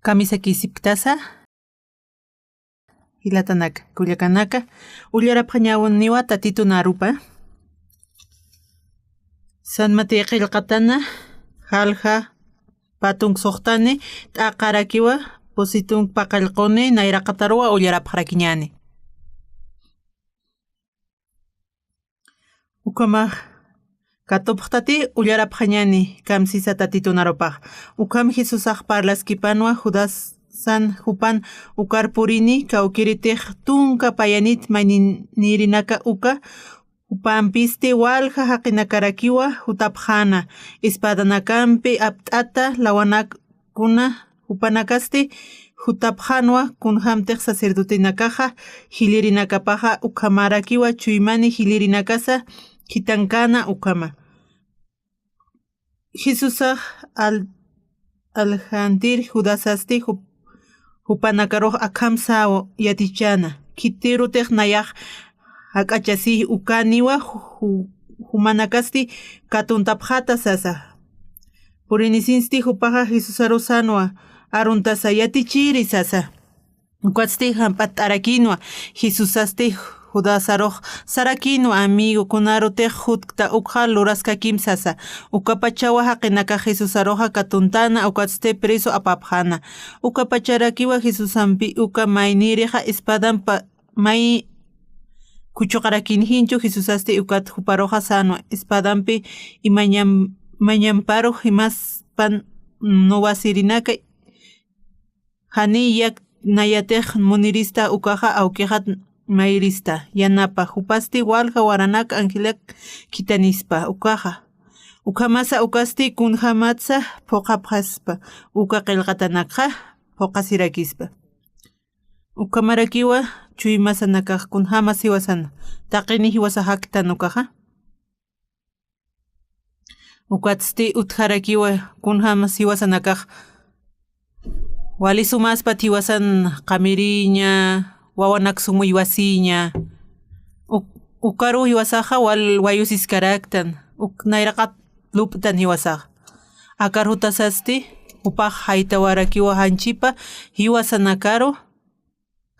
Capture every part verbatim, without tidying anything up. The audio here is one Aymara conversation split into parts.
Kamisakisipktasa, jilatanaka, kullakanaka, ullarapxañäniwa Tatitun arupa. San Mateo qillqatana, jalja, patunk suxtani, t'aqarakiwa, pusitunk paqallquni, nayraqataruwa ullarapxarakiñäni. Ukhamax katupxtati ullarapxañäni, kamsisa Tatitun arupax. Ukham Jesusax parlaskipanwa Judasan jupan ukar purini, kawkïritix tunka payanit maynirinaka uka, jupampisti walja jaqinakarakiwa jutapxäna, espadanakampi apt'ata lawanak kuna jupanakasti jutapxänwa, kunjämtix sacerdotenakaxa jilïrinakapaxa ukhamarakiwa chuymani jilïrinakasa khithankäna ukhama. Jesusax al-, aljantir Judasasti jup-, jupanakarux akham sä yatichäna, khitirutix nayax jak'achasï ukäniwa ju-, jumanakasti katuntapxäta sasa. Purinisinsti jupaxa Jesusaru sänwa, aruntasa yatichiri sasa. Ukatsti jamp'att'arakïnwa, Jesusasti Judasarux sarakïnwa, amigo, kunarutix jutkta ukxa luraskakim sasa. Ukapachawa jaqinakax Jesusaruxa katuntäna, ukatsti preso apapxäna. Ukapacharakiwa Jesusampi uka maynïrixa espadampa may khuchuqarakïnjinchu, Jesusasti ukat juparuxa sänwa, espadampi imañam-, imañamparux jimaspan nuwasirinaka, janiy yak nayatix munirista ukaxa, awkixat mayrista yanapa, jupasti walja waranak angelak khithanispa ukaxa. Ukhamasa ukasti kunjämatsa phuqhapxaspa, uka qillqatanakxa phuqhasirakispa. Ukhamarakiwa chuymasanakax kunjämas jiwasana, taqini jiwasa jaktan ukaxa. Ukatsti utjarakiwa kunjämas jiwasanakax wali sumäspat jiwasan qamiriña, wawanak sumuy wasiña. Uk-, ukaru jiwasaxa wal wayusiskaraktan, uk nayraqat lup'tan jiwasaxa. Akar jutasasti, jupax jaytawarakiwa janchipa jiwasanakaru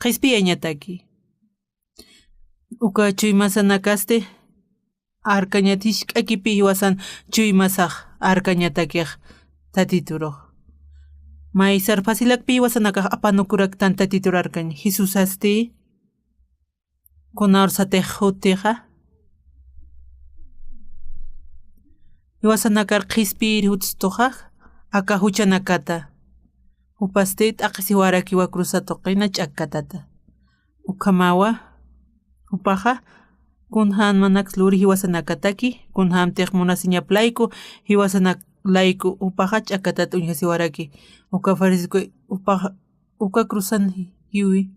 qhispiyañataki. Uka chuymasanakasti arkañat jisk'akipi jiwasan chuymasax arkañatakix Tatiturux. Maysar facilakpi jiwasanakax apanukuraktan Tatitur arkañ. Jesusasti, kunarsatix jutixa, jiwasanakar qhispiyir jutstuxa, aka juchanakata. Jupasti t'aqhisiwarakiwa cruzatuqina ch'akkatata. Ukhamawa, jupaxa, kunjämanaks luri jiwasanakataki, kunjämtix munasiñap layku, jiwasanak layku, jupaxa ch'akkatat uñjasiwaraki. Uka fariseo, jupaxa, uka cruzan jiwi.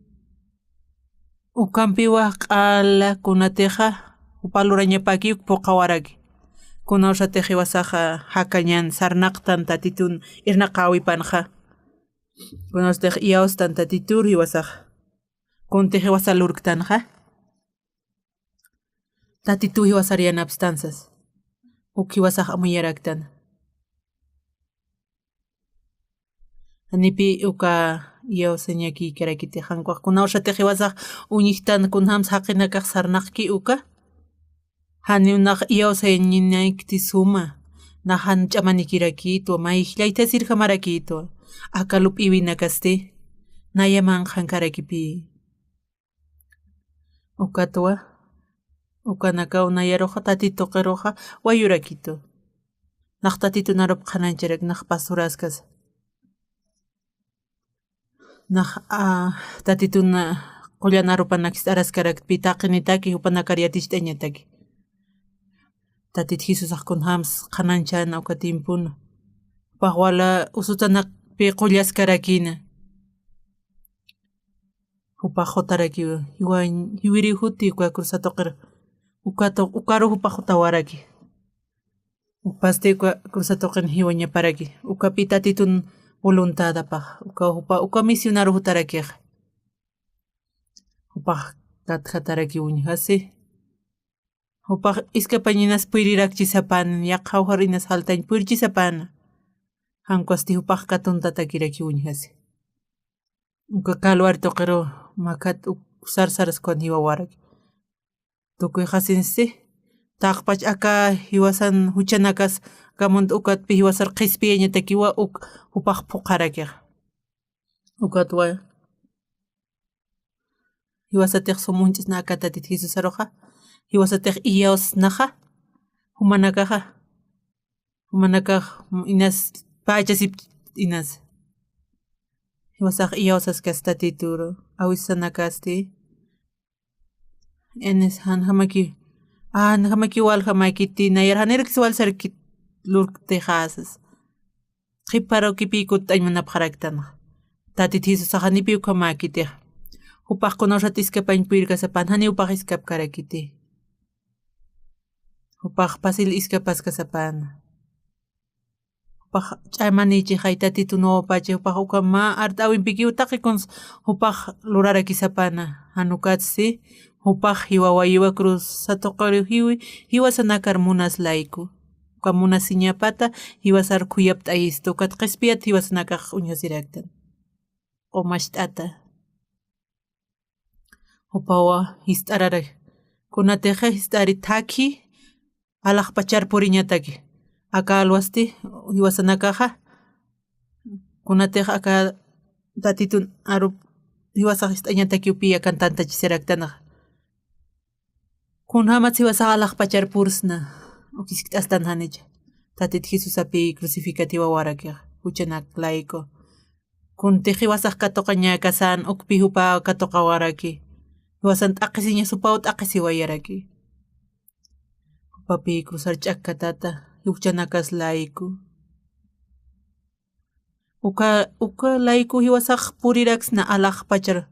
Ukampiwa q'ala kunatixa, jupa lurañapaki uk phuqhawaraki. Kunawsatix jiwasaxa jakañan sarnaqtan Tatitun irnaqäwipanxa. Kunawsatix iyawstan Tatitur jiwasaxa. Kuntix jiwasa lurktanxa. Tatitu jiwasar yanapstansas. Uk jiwasax amuyaraktan. Janipi uka iyawsañakïkarakiti, jankwax kunawsatix jiwasax uñjtan kunjams jaqinakax sarnaqki uka. Janiw nax iyawsañanaykti suma, nax jan ch'amanikirakïtwa, mayjllaytasirjamarakïtwa, aka lup'iwinakasti, naya manqhankarakipï. Ukatwa, ukanakaw nayaruxa Tatituqiruxa wayurakitu. Nax Tatitun arup qhanañcharak, nax pasturaskas. Nax, a, Tatitun qullan arupanak ist'araskarakpi taqinitaki, jupanakar yaticht'añataki. Tatit Jesusax kunjams qhanañchäna uka tiempuna. Jupax wala usutanakpi qullaskarakïna. Jupax jutarakiwa, jiwañ, jiwiriw juti uka cruzatuqir, uka tu-, ukaru jupax jutawaraki. Jupasti uka cruzatuqin jiwañaparaki, ukapi Tatitun voluntadapax, uka jupa, uka misionaru jutarakixa. Jupax katjataraki uñjasi. Jupax iskapañ inas puyrirakchi sapana, yaqha awjar inas jaltañ puyirchi sapana. Jankwasti jupax katuntatakiraki uñjasi. Uka Calvari tuqiru makhat uk sarsaraskuwan jiwawaraki. Tukuyxasinsi, taqpach aka jiwasan juchanakas, aka munt ukatpi jiwasar qhispiyañatakiwa uk jupax phuqharakixa. Ukatwa, jiwasatix sum uñch'isna aka Tatit Jesusaruxa, jiwasatix iyawsnaxa, jumanakaxa, jumanakax inas pachasip inas. Jiwasax iyawsaskas Tatituru, awisanakasti. Enes, janjamaki, a, janjamaki waljamakiti, nayar janirkis walsarkit lurktixasas. Qhiparukipi kutt'añ munapxaraktanxa. Tatit Jesusax janipi ukhamäkitix. Jupax kunawsat iskapañ puyirkasapan, janiw jupax iskapkarakiti. Jupax pasil iskapaskasapan. Jupax ch'amanïchixay Tatitun wawapachi, jupax uka mä art'äwimpikiw taqi kuns jupax lurarakisapana. Jan ukatsti, jupax jiwawayiwa cruzatuqiriw jiwi, jiwasanakar munas layku. Uka munasiñapata jiwasar khuyapt'ayistu, ukat qhispiyat jiwasanakax uñjasiraktan. Qumacht'ata. Jupawa jist'ararak. Kunatixa jist'ari thakhi, alaxpachar puriñataki. Aka alwasti, jiwasanakaxa. Kunatixa aka Tatitun arup jiwasax jist'añatakiw pï akan tantachasiraktanaxa. Kunjamatsa jiwasax alaxpachar pursna, uk jiskt'astan janicha. Tatit Jesusapi crucificatiwawarakixa, juchanak layku. Kuntix jiwasax katuqañäkasan, ukpi jupa katuqawaraki. Jiwasan t'aqhisiñas jupaw t'aqhisiwayaraki. Jupapi cruzar ch'akkatata, juchanakas layku. Uka, uka layku jiwasax puriraksna alaxpachar.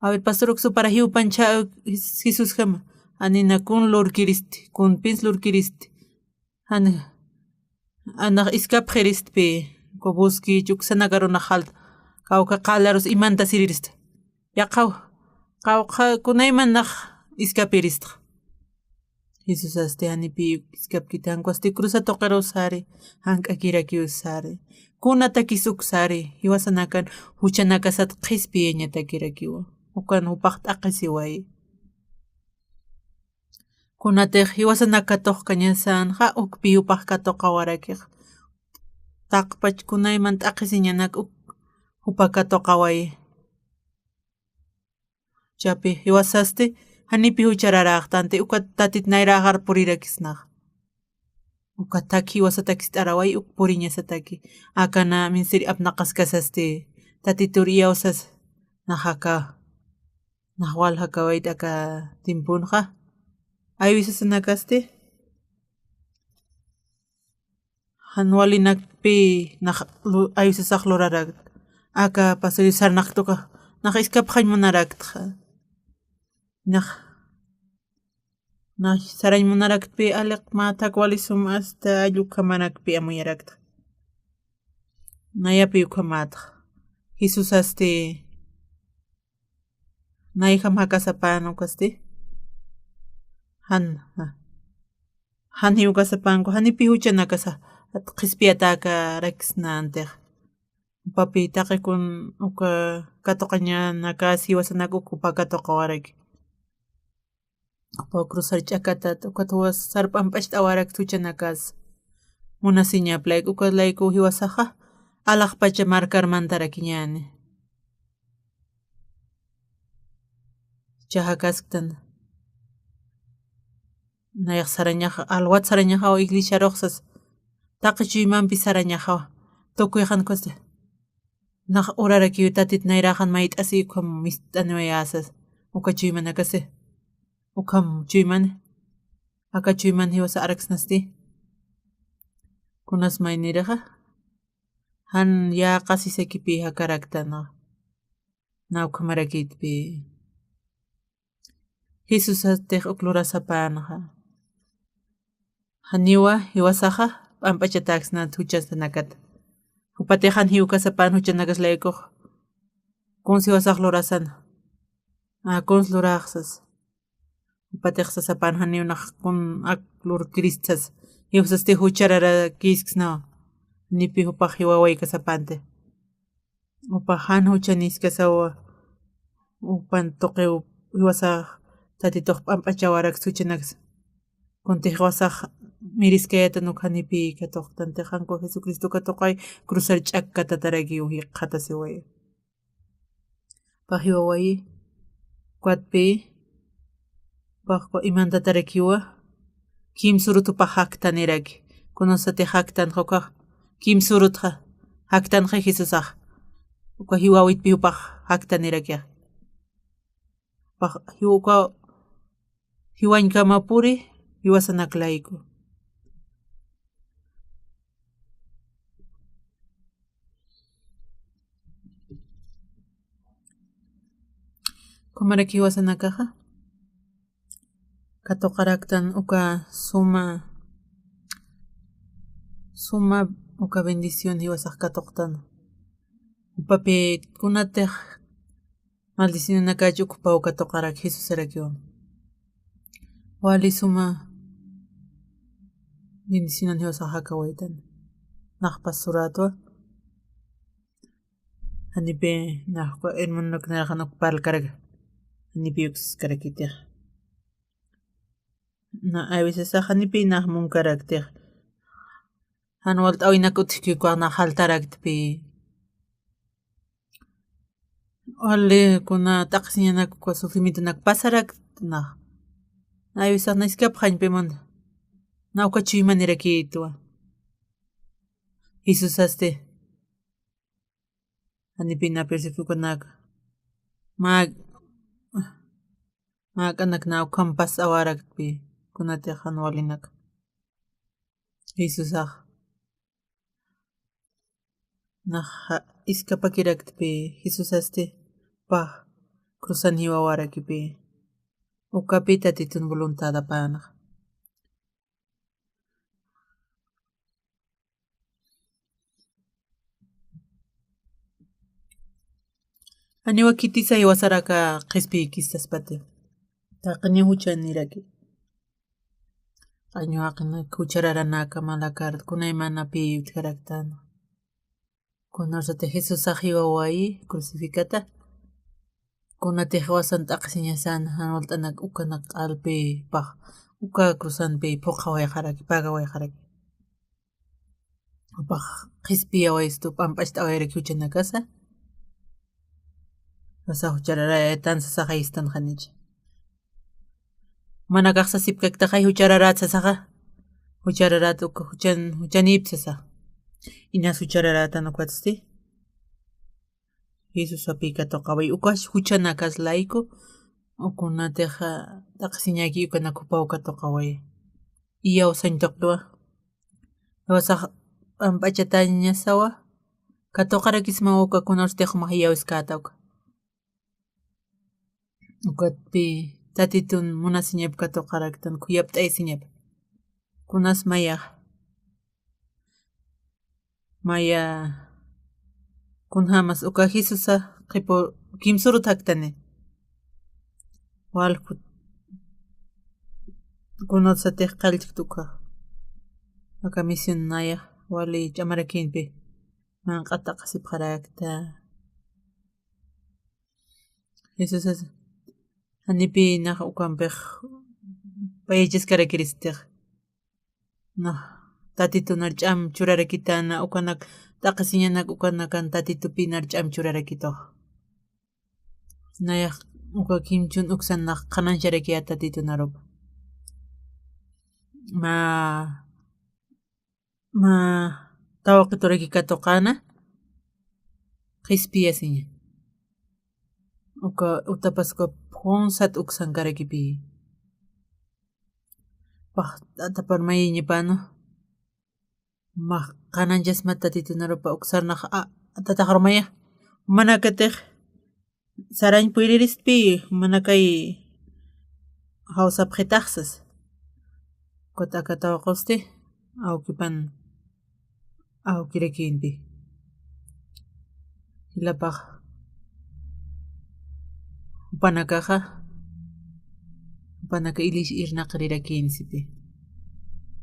A ver, pastor, uk supara jiwpanchha Jes-, Jesusjama. Janina kun lurkiristi, kun pins lurkiristi. Jan, anax iskapxiristpi, uka buski, uksanakaruna jalt. Kawka qalarus imanta sirirista. Yaqhaw, Qawqha kunayman nax iskapiristxa. Jesusasti janipi iskapkiti, jan ukhasti cruza tuqiruw sari, jank'akirakiw sari. Kunatakis uk sari, jiwasanakan juchanakasat qhispiyañatakirakiwa. Ukan jupax t'aqhisiwayi. Kunatix jiwasanak katuqkañasanxa, ukpi jupax katuqawarakix. Taqpach kunayman t'aqhisiñanak uk jupa katuqawayi. Chapi, jiwasasti, janipi juchararäxtanti, ukat tatit nayraxar purirakisnax. Ukat thakhi jiwasatakist'araway, uk puriñasataki. Akana minsir apnaqaskasasti, tatitur iyawsas, nax aka, nax wal jakawayt aka timpunxa. Aywisasanakasti, jan walinakpi nax lu-, aywisasax lurarakt. Aka pasiri sarnaqtuka, nax iskapxañ munaraktxa. Nax, nax sarañ munaraktpi aliq mä thak wali sum asta allukamarakpi amuyaraktxa. Nayapi ukhamatxa. Jesusasti, nayjam jakasapän ukasti. Jan, ja. Jan jiwkasapänku, janipi juchanakasa, qhispiyatäkarakisnäntix. Jupapi taqikun uka katuqañanakas jiwasanak uk jupa katuqawaraki. Jupa cruzar ch'akatat, ukat jiwas sarp'amp'acht'awarak juchanakas. Munasiñap layku, ukat layku jiwasaxa, alaxpacha markar mantarakiñäni. Chajakasktan. Nayax sarañaxa, alwat sarañaxaw iglesiaruxsas. Taqi chuymampi sarañaxaw. Tukuyxan ukhasti. Nax urarakiw tatit nayraxan mayt'asi ukham mist'aniwayäsas. Uka chuymanakasi. Ukham chuymani. Aka chuyman jiwasa araksnasti. Kunas maynirixa. Jan yäqasisakipi jakaraktana. Nax ukhamarakitpi. Jesusatix uk lurasapänxa. Janiwa jiwasaxa p'amp'achatäksnat juchasanakat. Jupatix jan jiwkasapän juchanakas laykux. Kuns jiwasax lurasan. A, kuns luraxsas. Jupatix sasapän janiw nax kun ak lurkiristsas. Jiwsasti juchararakisksnaw. Janipi jupax jiwawaykasapanti. Jupax jan juchaniskasawa, jupan tuqiw jiwasax tatitux p'amp'achawaraks juchanaksa. Kuntix jiwasax miriskayätan uk janipi katuqtantix, jan uka Jesucristo katuqay cruzar ch'akkatatarakiw jikxatasiway. Jupax jiwawayi, ukatpi, jupax uka imantatarakiwa, kimsurut jupax jaktaniraki. Kunasatix jaktanxa ukax, kimsurutxa, jaktanxa Jesusax. Uka jiwawitpi jupax jaktanirakixa. Jupax, jiw-, uka jiwañkama puri, jiwasanak layku. Ukhamaraki jiwasanakaxa katuqaraktan uka suma, suma uka bendición jiwasax katuqtan. Jupapi kunatix maldicionanakach ukpaw katuqarak Jesusarakiwa. Wali suma bendicionan jiwasax jakawaytan. Naxpas surätwa. Janipi nax uka hermanonaknaraxan uk parlkarak. Janipi ukskarakitix. Na, a veces janipi nax munkaraktix. Jan walt'äwinak utjki ukax nax jaltaraktpi. Wali kuna t'aqhisiñanak uka sufrimientonak pasarakt nax. A veces nax iskapxañpimanta. Nax uka chuymanirakitwa. Jesusasti. Janipinapirsi ukanaka. Mä, mäk'anak nax ukham pasawaraktpi, kunatix jan walinak. Jesusax. Nax iskapakiraktpi, Jesusasti, pax, cruzan jiwawarakipi. Ukapi Tatitun voluntadapänxa. Janiwa khitisa jiwasaraka qhispiykistaspati. Taqiniw juchaniraki. Q'añu jaqinak juchararanaka malakar kunaymanapi utjaraktan. Kunarsatix Jesusax jiwawayi crucificata. Kunatix jiwasan t'aqhisiñasan jan walt'anak ukanak q'alpipax uka cruzanpi phuqhawayxaraki, pagawayxaraki. Jupax qhispiyawaystu p'amp'acht'awayaraki juchanakasa. Sasa juchararaytan sasaxa istan janicha. Manakax sasipkaktaxay juchararat sasaxa. Juchararat uka juchan, juchanip sasa. Inas juchararatan ukatsti. Jesusapi katuqaway ukas juchanakas layku. Ukunatixa t'aqhisiñaki ukanak jupaw katuqaway. Iyawsañ tuqiwa. Jiwasax p'amp'achatañasawa. Katuqarakismawa uka kunarstix jumax iyawskäta uka. Ukatpi Tatitun munasiñap katuqaraktan khuyapt'aysiñap. Kunas mayax. Maya kunjamas uka Jesusa qhipu kimsürut jaktani. Walku kunatsatix qallchkt uka. Aka misión nayax wali ch'amarakïnpi. Manq'at t'aqhisipxarakta. Jesusas janipi nax ukampix payachaskarakiristix. Nax Tatitunar ch'am churarakitana ukanak t'aqhisiñanak ukanakan Tatitupinar ch'am churarakitux. Nayax uka kimchun uksan nax qhanañcharakiyät Tatitunarupa. Mä Mä tawqituraki katuqäna qhispiyasiña. Uka Utapaskup phunsat uksankarakipï. Pax t'atapar mayiñapäna. Max qhanañchasmat Tatitunarupa uksarnax a, tataxarumaya. Manakatix sarañ puyriristpï, manakay jawsapxitaxsas. Ukat aka tawqusti awkipan awkirakïnpi. Jilapax jupanakaxa, jupanaka ilis irnaqirirakïnsipï.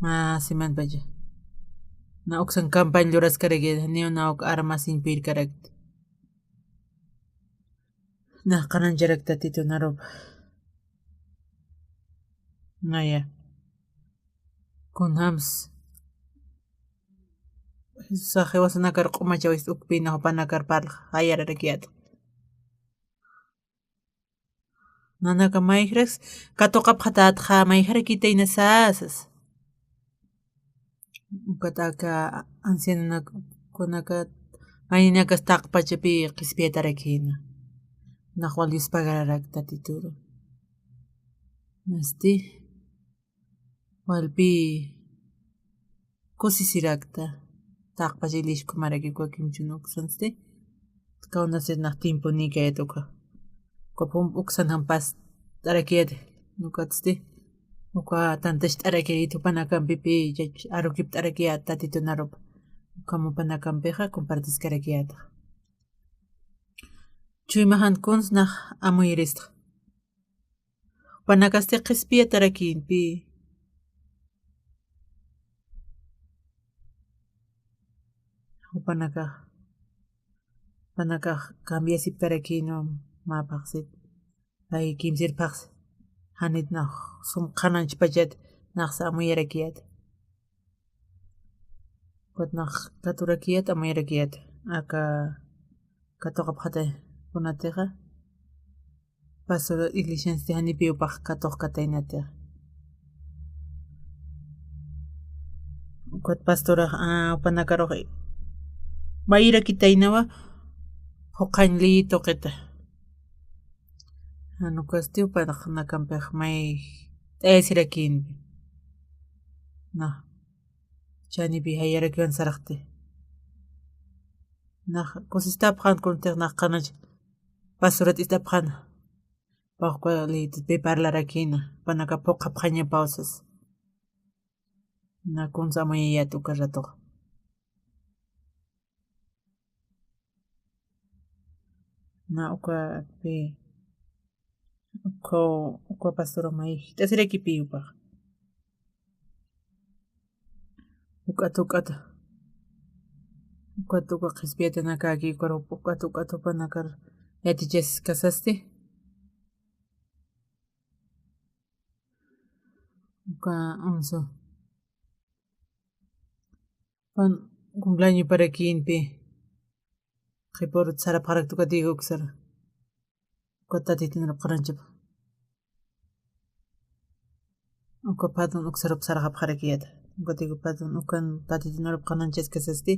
Mä simanpacha. Na uksan campañ luraskarakï, niw na uk armasiñ pirkarakti. Nax qhanañcharakta Tatitunarupa. Naya. Kunjams. Jesusax jiwasanakar q'umachawist ukpï nax jupanakar parlx jayararakiyät. Nanaka mayjraks katuqapxatätxa mayjrakitayna sasas. Ukat aka ancianonak kunaka maynakas taqpachapï qhispiyatarakïna. Nax wal yuspagararak Tatituru. Masti walpï kusisirakta. Taqpacha ilis kumaraki uka kimchun uksansti. Kawnasir nax tiemponïkayät uka. Uka pump uksan jampast'arakiyät. Ukatsti uka tantacht'arakiyät jupanakampipï chach arukipt'arakiyät Tatitunarupa. Ukham jupanakampixa compartiskarakiyäta. Chuyma jan kuns nax amuyiristxa. Jupanakasti qhispiyatarakïnpï. Jupanakax, jupanakax cambiasipkarakïnwa mä phaxsit. Pay kimsir phaxsi. Janit nax sum qhanañchpachat naxsa amuyarakiyät. Ukat nax katurakiyät, amuyarakiyät. Aka katuqapxatay kunatixa. Pastor iglesiansti janipiw pax katuqkataynatixa. Ukat pastorax, a, jupanakarux mayirakitaynawa, juqhañ ley tuqita. Jan ukasti jupanakampix may t'ayasirakïnpi. Na. Chanipi jayarakiwan saraxti. Nax kusistapxan kuntix nax qhanañch pastorat ist'apxana. Pax uka leytitpi parlarakïna. Jupanaka phuqhapxañapaw sas. Na kuns amuyayät uka ratox. Na ukapi, uka, uka pastor may jit'asirakipi upax. Uk'at, uk'at. Uk'at, uka qhispiyatanakaki, ukar, uk'at, uk'at jupanakar yatichaskasasti. Uka once. Pan cumpleañoparakïnpi qhipürut sarapxarakta uka Diego uksar. Uka Tatitun arupxananchapa. Uka phatun uksarup sarxapxarakiyäta. Uka Diego phatun ukan Tatitun arupxananchaskasasti.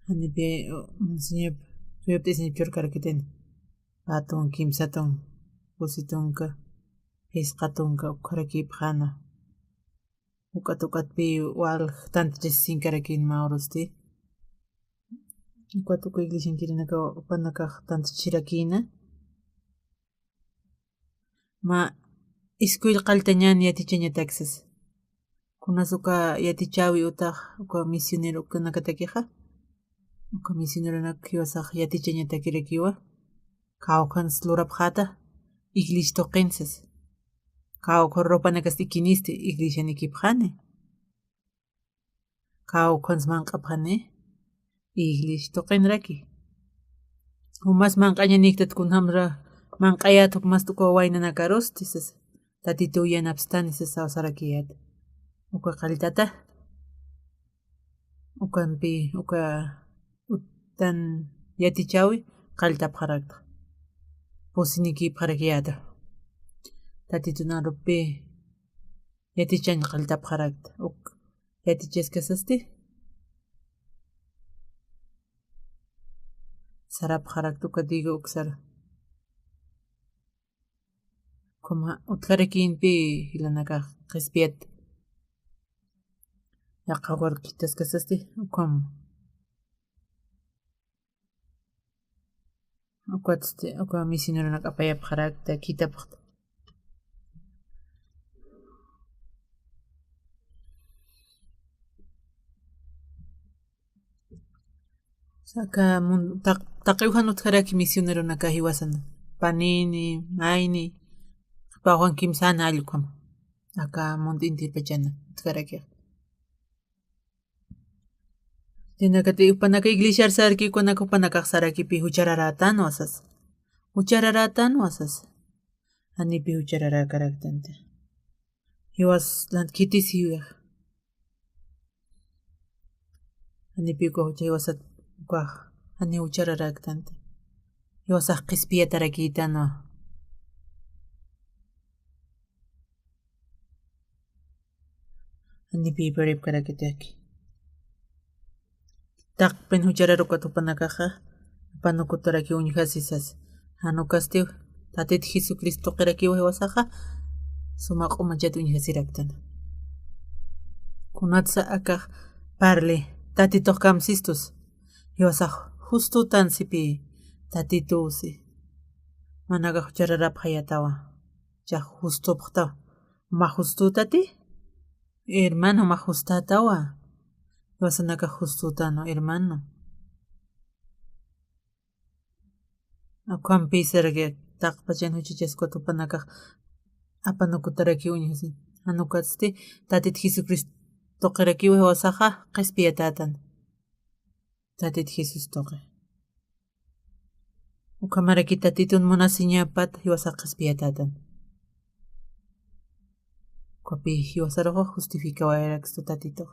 Janipi, u, señor, kuyapt'isiñap churkarakitani. Phatun, kimsatun, pusi tunka, phisqa tunka, ukharakïpxäna. Uk'at, uk'atpi walj tantichasisinkarakïn mä urusti. Uk'at uka iglesiankirinaka jupanakax tantichasirakïna. Mä iskull qalltañan yatichañatak sas. Kunas uka yatichäwi utax uka misionero ukanakatakixa. Uka misioneronak jiwasax yatichañatakirakiwa. Kawkhans lurapxäta iglesia tuqin sas. Kawkhar rupanakasti ikinisti iglesianikipxani. Kawkhans manq'apxani iglesia tuqinraki. Jumas manq'añaniktat kunjamra manq'ayät jupmast uka waynanakarusti sas. Tatituw yanapstani sas sawsarakiyät. Uka qalltata. Ukampi, uka utan yatichäwi qalltapxarakta. Pusinikipxarakiyäta. Tatitun arupi yatichañ qalltapxarakta. Uk yatichaskasasti. Sarapxarakta uka Diego uksar. Ukhama utjarakïnpi jilanakax qhispiyat. Yaqha ukaruk khithaskasasti, ukham. Ukatsti, uka misioneronak apayapxarakta, khithapxta. Aka mun-, taq-, taqiw jan utjaraki misioneronaka jiwasan. Panini, mayni, qhipa jan kimsana allqum. Aka mundo enterpachana utjaraki. Tinakati jupanaka iglesiar sarki, jupanaka, jupanakax sarakipi juchararätanwa sas. Juchararätanwa sas. Janipi juchararäkaraktanti. Jiwas lant khitisiwix. Janipi uka jucha jiwasat ukax, jani juchararäktanti. Jiwasax qhispiyatarakïtanwa. Janipi puripkarakitaki. Taqpin jucharar ukat jupanakaxa, apanukutaraki uñjasi sas. Jan ukasti, Tatit Jesucristo tuqirakiwa jiwasaxa, suma q'umachat uñjasiraktan. Kunatsa akax parli, Tatitux kamsistus, jiwasax justutan sipï, Tatituw si. Manakax juchararapxayätawa, jichhax justupxtawa. Mä justutati, hermano, mä justatawa. Jiwasanakax justutanwa, hermano. Ukhampi saraki, taqpachan juchachaskwat jupanakax apanukutaraki uñjasi. Jan ukatsti, Tatit Jesucristo tuqirakiwa jiwasaxa qhispiyatätan. Tatit Jesús tuqi. Ukhamaraki Tatitun munasiñapat jiwasax qhispiyatätan. Ukapi jiwasaruxa justificawayarakstu Tatitux.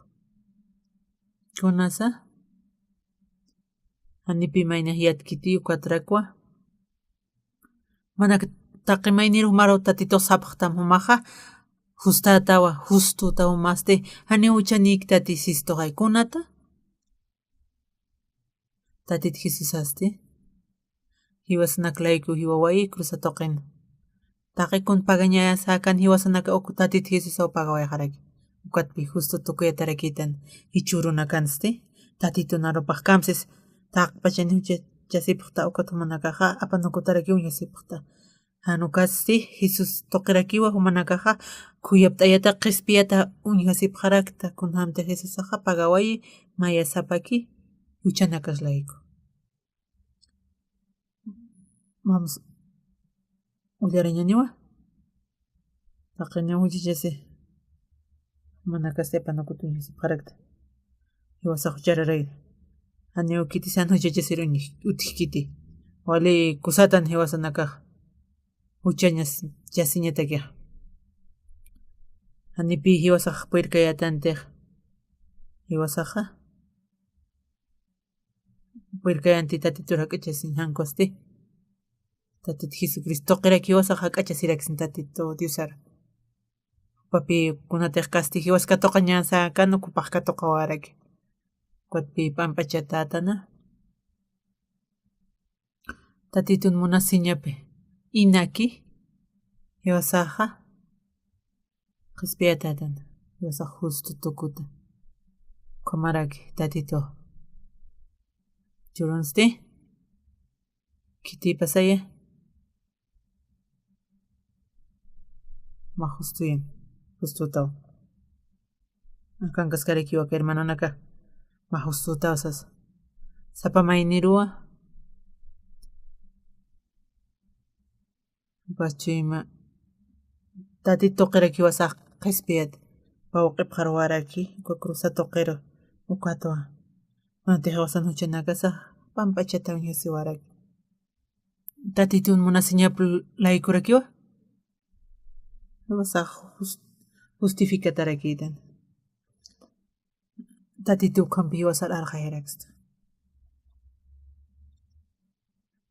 Kunasa, janipi maynax yatkiti ukatrakwa. Manak taqi maynir jumaru Tatitux sapxtam jumaxa, justatawa, justutaw jumasti, janiw juchanïktati sistuxay kunata. Tatit Jesusasti, jiwasanak layku jiwawayi cruzat tuqin. Taqi kun pagañayasäkan jiwasanaka uk Tatit Jesusaw pagawayxaraki. Ukatpi justu tukuyatarakïtan jichhürunakansti, Tatitun arupax kamsis, taqpachan juchachasipxta ukat jumanakaxa, apanukutaraki uñjasipxta. Jan ukatsti, Jesús tuqirakiwa jumanakaxa, khuyapt'ayata qhispiyata uñjasipxarakta, kunjamti Jesusaxa pagawayi, mayasapaki, juchanakas layku. Vamos. Ullarañaniwa. Taqiniw juchachasi. Manakasti apanukutuñasipxarakta. Jiwasax juchararay. Janiw khitisan juchachasir uñj-, utjkiti. Wali kusatan jiwasanakax. Juchañas-, chasiñatakixa. Janipi jiwasax puyrkayätantix. Jiwasaxa. Puyrkayanti Tatitur jak'achasiñ jankusti. Tatit Jesucristo tuqiraki jiwasax jak'achasiraksni Tatitu Diosar. Jupapi kunatix kasti jiwas katuqañasa, kan ukhupax katuqawäraki. Ukatpi p'amp'achatätana. Tatitun munasiñapi inaki, jiwasaxa qhispiyatätana, jiwasax justo tukuta. Ukhamaraki Tatitu. Jichhürunsti, khitipasaya. Mä justuyan, justutaw. Akankaskaraki wak hermanonaka. Mä justutaw sasa. Sapa mayniruwa. Paschuyma. Tatit tuqiraki jiwasax qhispiyat. Pawq'ipxarwaraki, uka cruza tuqiru. Ukatwa. Manatix jiwasan juchanakasa, p'amp'achata uñjasiwaraki. Tatitun munasiñap laykurakiwa. Jiwasax jus-, justificatarakïtan. Tatitu ukhampi jiwasar arxayaraksta.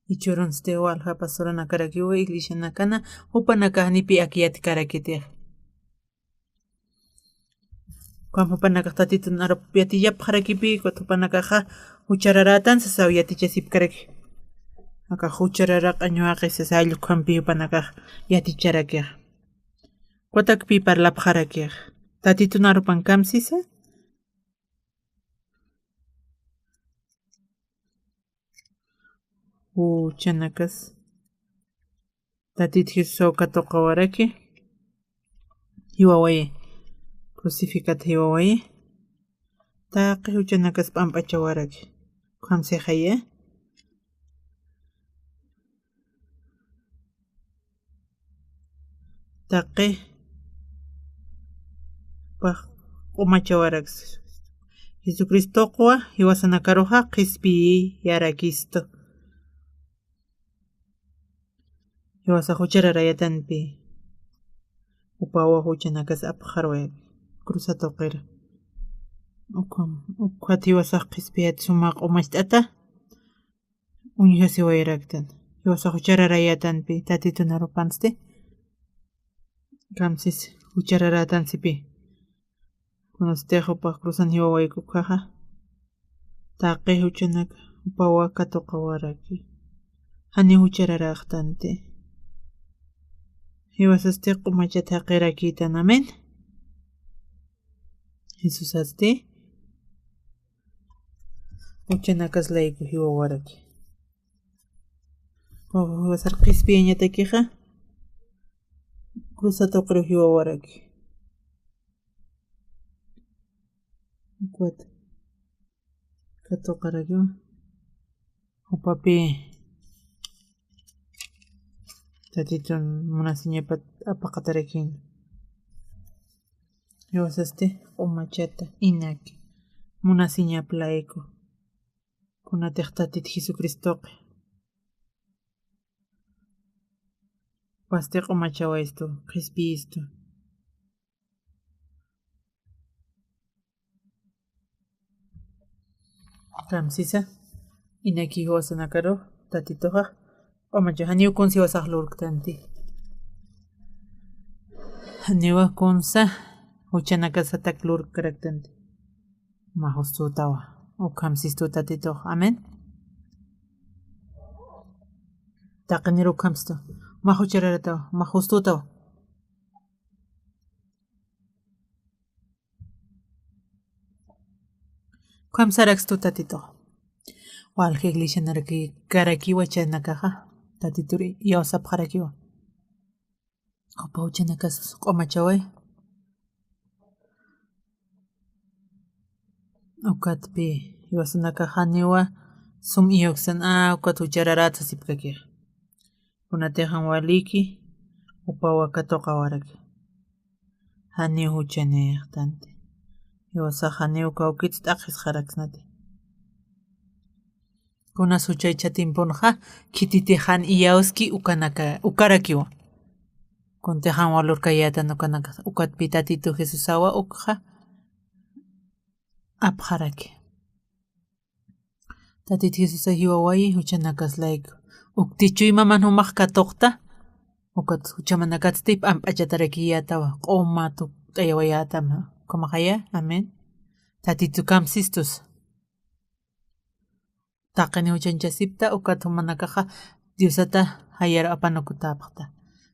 Jichhürunsti walja pastoranakarakiwa, iglesianakana, jupanakax janipi akiyatkarakitix. Ukham jupanakax Tatitun arup yatiyapxarakipi, ukat jupanakaxa juchararätan sasaw yatichasipkaraki. Aka jucharara q'añuwaqi sasa jall ukhampi jupanakax yaticharakix. Ukatakpi parlapxarakix. Tatitun arupan kamsisa. Juchanakas. Tatit Jesusaw katuqawaraki. Jiwawayi. Crucificat jiwawayi. Taqi juchanakas p'amp'achawaraki. Ukhamsixaya. Taqi pax q'umachawaraks. Jesucristoqwa jiwasanakaruxa qhispiyarakistu. Jiwasax juchararayatanpi. Jupawa juchanakas apxarwayaki. Cruza tuqir. Ukham, ukhat jiwasax qhispiyat suma q'umacht'ata. Uñjasiwayaraktan. Jiwasax juchararayatanpi, Tatitun arupansti. Kamsis juchararatansipi. Kunastix jupax cruzan jiwawayku ukhaxa. Taqi juchanak jupawa katuqawaraki. Jani juchararaxtanti. Jiwasasti q'umachat jaqirakïtan. Amén. Jesusasti. Juchanakas layku jiwawaraki. Jiwasar qhispiyañatakixa. Cruza tuqiru jiwawaraki. Ukat. Katuqarakiwa. Jupapi. Tatitun munasiñapat apaqatarakïn. Jiwasasti q'umachata inaki. Munasiñap layku. Kunatix Tatit Jesucristoqi. Pasti q'umachawaystu, qhispiyistu. Kamsisa, inaki jiwasanakaru, Tatituxa, q'umachaw, janiw kunsa jiwasax lurktanti. Janiwa kunsa, juchanakasatak lurkkaraktanti. Mä justutawa, ukham sistu Tatitux. Amén. Taqinir ukham sistu. Mä juchararatawa, mä justutawa. Ukham sarakstu Tatitux. Walja iglesianaraki karakiwa chanakaxa, Tatitur iyawsapxarakiwa. Jupa juchanakas q'umachaway. Ukatpi jiwasanakax janiwa sum iyawksan, a, ukat juchararät sasipkakixa. Kunatixan waliki upawa katuqawaraki. Janiw juchanïxtanti. Jiwasax janiw kawkit t'aqhisxaraksnati. Kunas juchaycha timpunxa khititix jan iyawski ukanaka, ukarakiwa. Kuntix jan walurkayätan ukanaka, ukatpï Tatitu Jesusawa ukxa apxaraki. Tatit Jesusa jiwawayi juchanakas layku. Ukti chuymaman jumax katuqta, ukat juchamanakatsti p'amp'achatarakiyätawa, q'uma tukt'ayawayätama. Ukhamaxaya, amén. Tatitu kamsistus. Taqini juchanchasipta, ukat jumanakaxa Diosata jayar apanukutäpxta.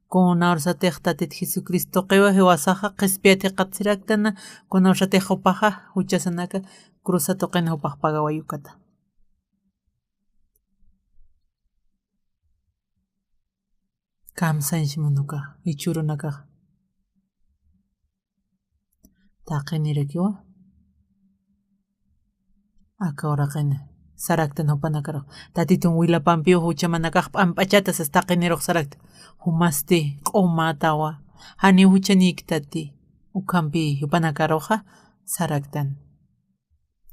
Kuna ursatix Tatit Jesucristo tuqiwa jiwasaxa qhispiyat jikxatasiraktana, kuna ursatix jupaxa juchasanaka cruza tuqin jupax pagaway ukata. Kamsañs munuka, jichhürunakax. Taqinirakiwa. Aka uraqin saraktan jupanakarux. Tatitun wilapampiw juchamanakax p'amp'achata sas taqinirux saraktan. Jumasti q'umätawa. Janiw juchanïktati. Ukhampi jupanakaruxa saraktan.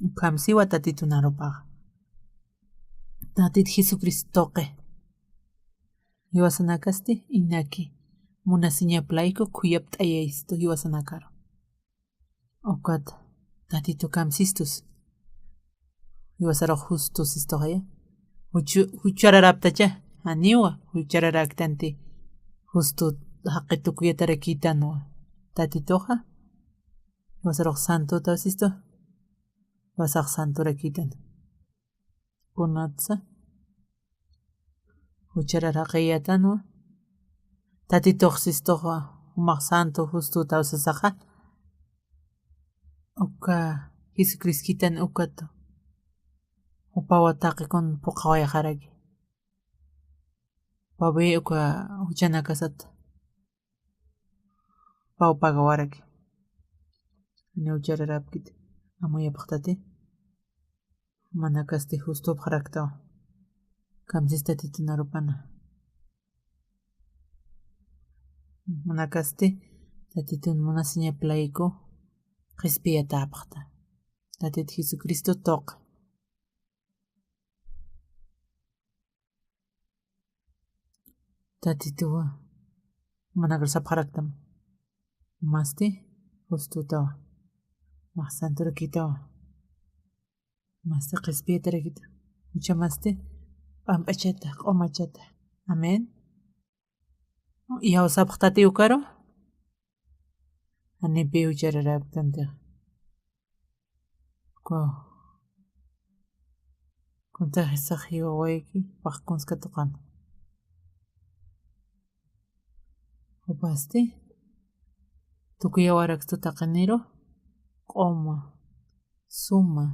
Ukham siwa Tatitun arupaxa. Tatit Jesucristo tuqi. Jiwasanakasti inaki munasiñap layku khuyapt'ayaystu jiwasanakaru. Ukat Tatitu kamsistus. Jiwasarux justo sistuxaya. Juchu-, juchararaptacha, janiwa juchararaktanti justo jaqi tukuyatarakïtanwa. Tatituxa. Jiwasarux santota sistu. Jiwasax santorakïtan. Kunatsa. Jucharar jaqiyätanwa. Tatitux sistuxa, jumax santo justo tawsasaxa. Uka Jesucriskitan ukatu. Jupawa taqikun phuqhawayxaraki. Pawi uka juchanakasat. Pau pagawaraki. Janiw juchararapkit. Amuyapxtati. Manakasti justupxaraktaw. Kamsis Tatitun arupana. Manakasti Tatitun munasiñap layku qhispiyatäpxta. Tatit Jesucristo tuqi. Tatituwa. Manakar sapxaraktam. Masti justutawa. Mas santurakitawa. Masti qhispiyatarakita. Juchamasti p'amp'achata, q'umachata. Amén. Iyawsapxtati ukaru. Janipi juchararapktantix. Ku. Kuntax jisax jiwawayki, paqkunska tuqan. Jupasti. Tukuyawarakstu taqiniru. Q'uma. Suma.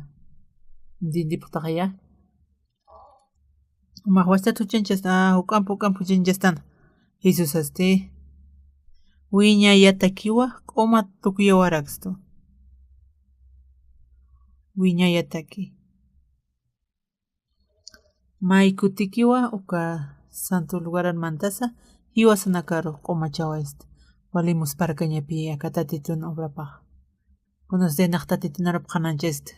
Entiendipxtaxaya. Umax wastat juchanchasta, ah, juk'amp, juk'amp juchanchastan. Jesusasti. Wiñayatakiwa, q'uma tukuyawarakstu. Wiñayataki. May kutikiwa, uka santo lugaran mantasa, jiwasanakaru q'umachawaysta. Wali musparkañapi aka Tatitun obrapax. Kunasti nax Tatitun arup qhanañchasti.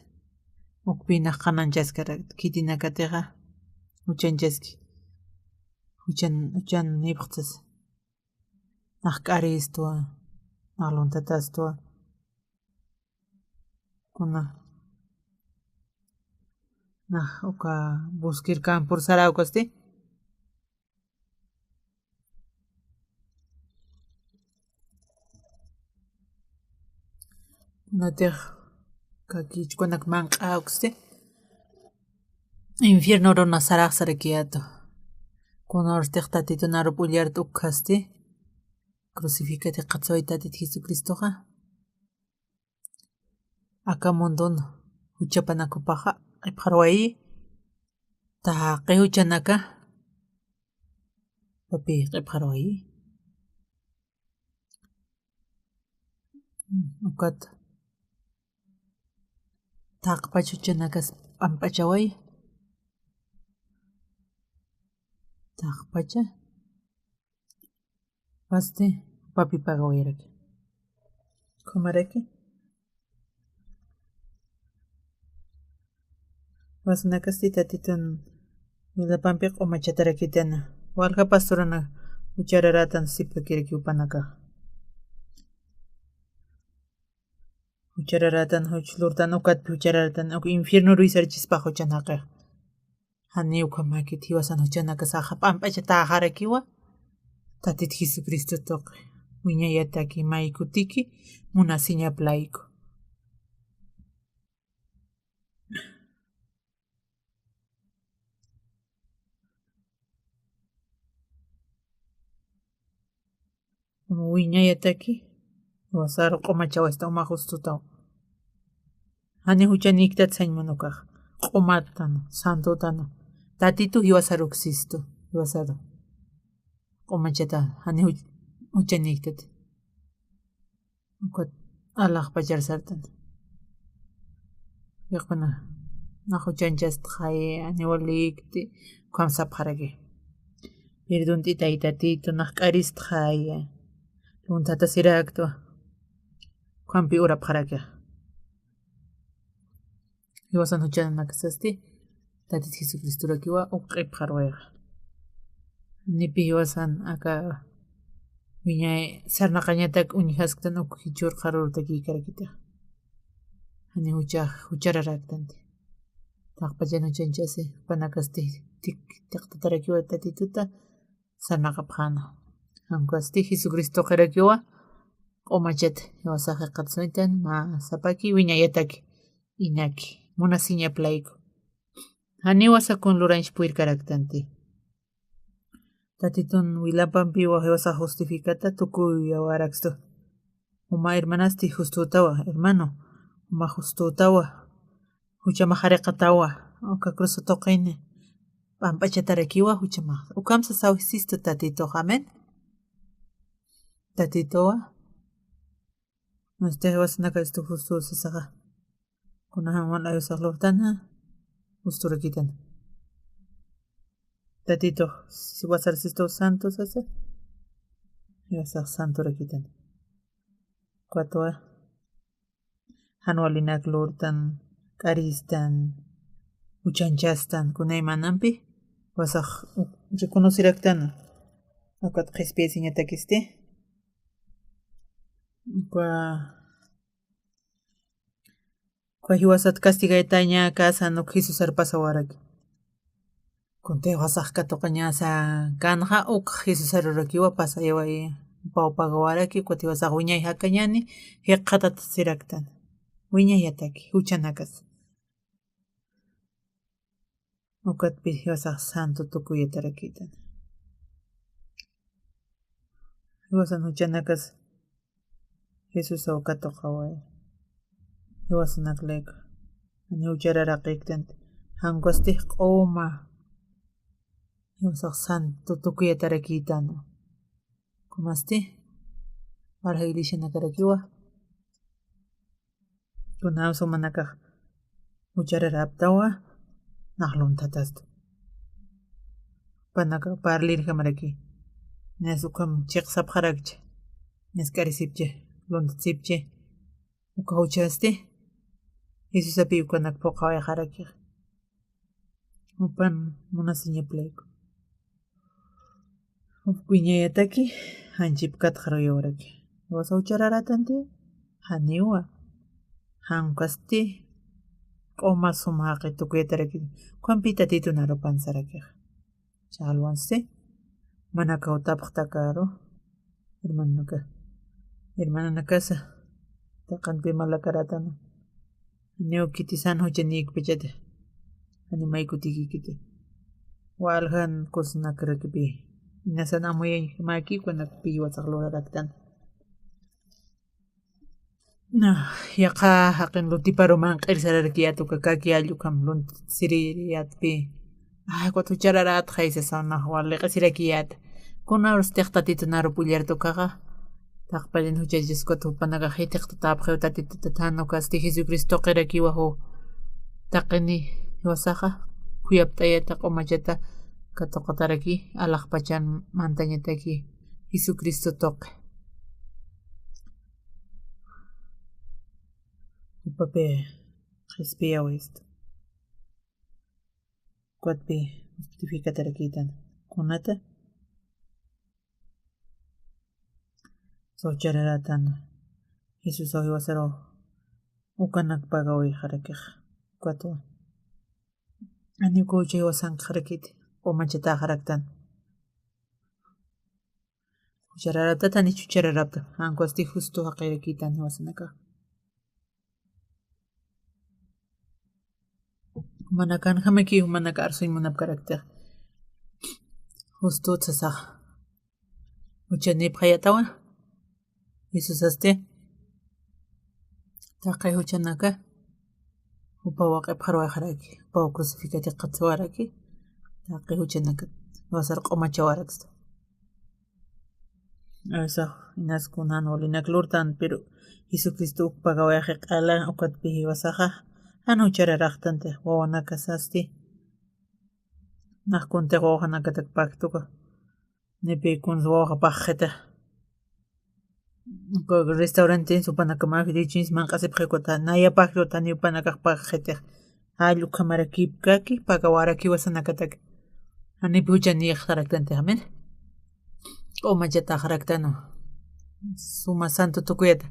Ukpi nax qhanañchaskarakta. Khitinakatixa. Juchanchaski. Juchan, juchan nipxtas. Nax k'aristwa. Nax luntatastwa. Kuna. Nax uka buskir kampur sarawkasti. Kunatix kakichkunak manq'awksti. Infierno runa saraxsarakiyatu. Kunarstix Tatitun arup ullart ukkasti. Crucificati qhatsaway Tatit Jesucristoxa. Aka mundun juchapanakupaxa q'ipxarwayi. Taqi juchanaka papi q'ipxarwayi. Ukat taqpach juchanakas p'amp'achaway. Taqpacha. Pasti, papi pagawiraki. Kumaraki. Wasanakasti tatitun wilapampi q'umachatarakitana. Walja pasturana uchararatan sipkakiraki upanaka. Uchararatan, juch lurtan ukatpi uchararatan, uk infierno ruysarchispa juchanaka. Jani ukhamakit jiwasan juchanakasaxa p'amp'achatäxarakiwa. Tatit Jesucristo tuqi. Wiñayataki maykutiki munasiñap layku. Wiñayataki, jiwasaru q'umachawasta uma justutaw. Jani juchaniktat sañ munukax. Q'umatanu, santutanu. Tatitu jiwasaru uksistu, jiwasaru. Q'umachata, jani juch-, juchaniktat. Ukat alaxpachar sartan. Yaqpana, nax juchanchastxay, aniwalikti, ukham sapxaraki. Perdonti taytatitu, nax k'aristxay. Luntatasiraktu. Ukhampi urapxaraki. Jiwasan juchanakasasti, Tatit Jesucristorakiwa uk q'ipxarwayxa. Nipi jiwasan aka wiñay sarnaqañatak uñjasktan uk jichhur qharürtakïkarakita. Jani jucha, juchararaktanti. Taqpachan juchanchasi, jupanakasti tik, tiqtatarakiwa Tatituta, sarnaqapxäna. Jankasti Jesucristo tuqirakiwa, q'umachat, jiwasax jiqat suytan, mä sapaki, wiñayataki, inaki, munasiñap layku. Janiw jiwasa kun lurañch purirkaraktanti. Tatitun wilapampiwa jiwasax justificata tukuyawarakstu. Uma hermanasti justutawa, hermano, uma justutawa, juchamax jariqatawa, uka cruz tuqini, p'amp'achatarakiwa juchamax. Ukham sasaw sistu Tatitux, amén. Tatituwa. Masti jiwasanakasti justu sasaxa. Kunjam wan ayusax lurtana, justurakitana. Tatitux, si wasar sistu santo sasa, jiwasax santorakitana. Ukatwa, jan walinak lurtan, k'aristan, juchanchastan, kunaymanampi, jiwasax, u-, reconoceraktana. Ukat qhispiyasiñatakisti. Uka, uka jiwasat castigaytaña kasan uk Jesusar pasawaraki. Kuntï jiwasax katuqañasa kanxa uk Jesusarurakiwa pasayaway, pawpagawaraki, ukat jiwasax wiñay jakañani, jikxatatasiraktan. Wiñayataki, juchanakas. Ukatpi jiwasax santo tukuyatarakitana. Jiwasan juchanakas Jesusaw katuqaway. Jiwasanak layku. Jani juchararaqiktanti. Jankasti q'uma. Jiwasax santo tukuyatarakitana. Kunasti, walja iglesianakarakiwa. Kunjam sumanakax juchararaptawa, nax lunthatastu. Jupanakax parlirjamaraki. Nas ukham chiqsapxarakchi. Nas k'arisipchi, lunthasipchi. Uka juchasti, Jesusapi ukanak phuqhawayxarakix. Jupan munasiñap layku. Uk wiñayataki, janchip katxaruyawaraki. Jiwasa juchararatanti, janiwa. Jankasti, q'uma suma jaqi tukuyatarakiti. Ukhampi Tatitun arupan sarakix. Ch'alwansti, manakaw tapxtakaru, hermanonaka, hermanonakasa, taqinpi malakaratana. Janiw kiti san juchanikpachati. Jani maykutikikiti. Waljan kusnakarakipi. Inasan amuyañjamaki kunakpi jiwasax luraraktan. Na, yaqha jaqin lutiparu manq'ir sararakiyät uka kaki alli ukham lunt siririyätpi. Ay, ukat juchararät jaysasaw nax wal liq'isirakiyät. Kuna urstix Tatitun arup ullarta ukaxa. Taqpallin juchachas ukat jupanakax jithiqtatäpxiw Tatituta, jan ukasti Jesucristo tuqirakiwa ju taqini jiwasaxa khuyapt'ayata q'umachata katuqataraki alaxpachan mantañataki Jesucristo tuqi. Jupapi qhispiyawistu. Ukatpi justificatarakïtan. Kunata? Juchararatan. Jesusaw jiwasaru ukanak pagawayxarakix. Ukatwa. Janiw uka jucha jiwasankxarakiti. Q'umachatäxaraktan. Juchararaptata, janiw juchararapta. Jan ukhasti justo jaqirakïtan jiwasanakax. Jumanakanjamaki, jumanaka arsuñ munapkarakta. Justo sasax. Juchanipxayätawa. Jesusasti. Taqi juchanaka. Jupaw waq'ipxaruwayxaraki. Jupaw crucificatiqatsiwaraki. Taqi juchanaka. Jiwasar q'umachawaraksta. Awisax, inas kun jan walinak lurtan, pero Jesucristo uk pagawayxi q'ala, ukatpi jiwasaxa jan juchararaxtanti, wawanakasasti. Nax kuntix wawaxanakatak paktuka. Nipi kuns wawaxa pagxitix. Restaurante jupanakama fideichins manq'asipxi ukata, naya paktuta, ni jupanakax pagxitix. Jall ukhamarakipkaki, pagawarakiwa sanakatak. Janipi juchanïxaraktanti, amén. Q'umachatäxaraktanu. Suma santo tukuyata.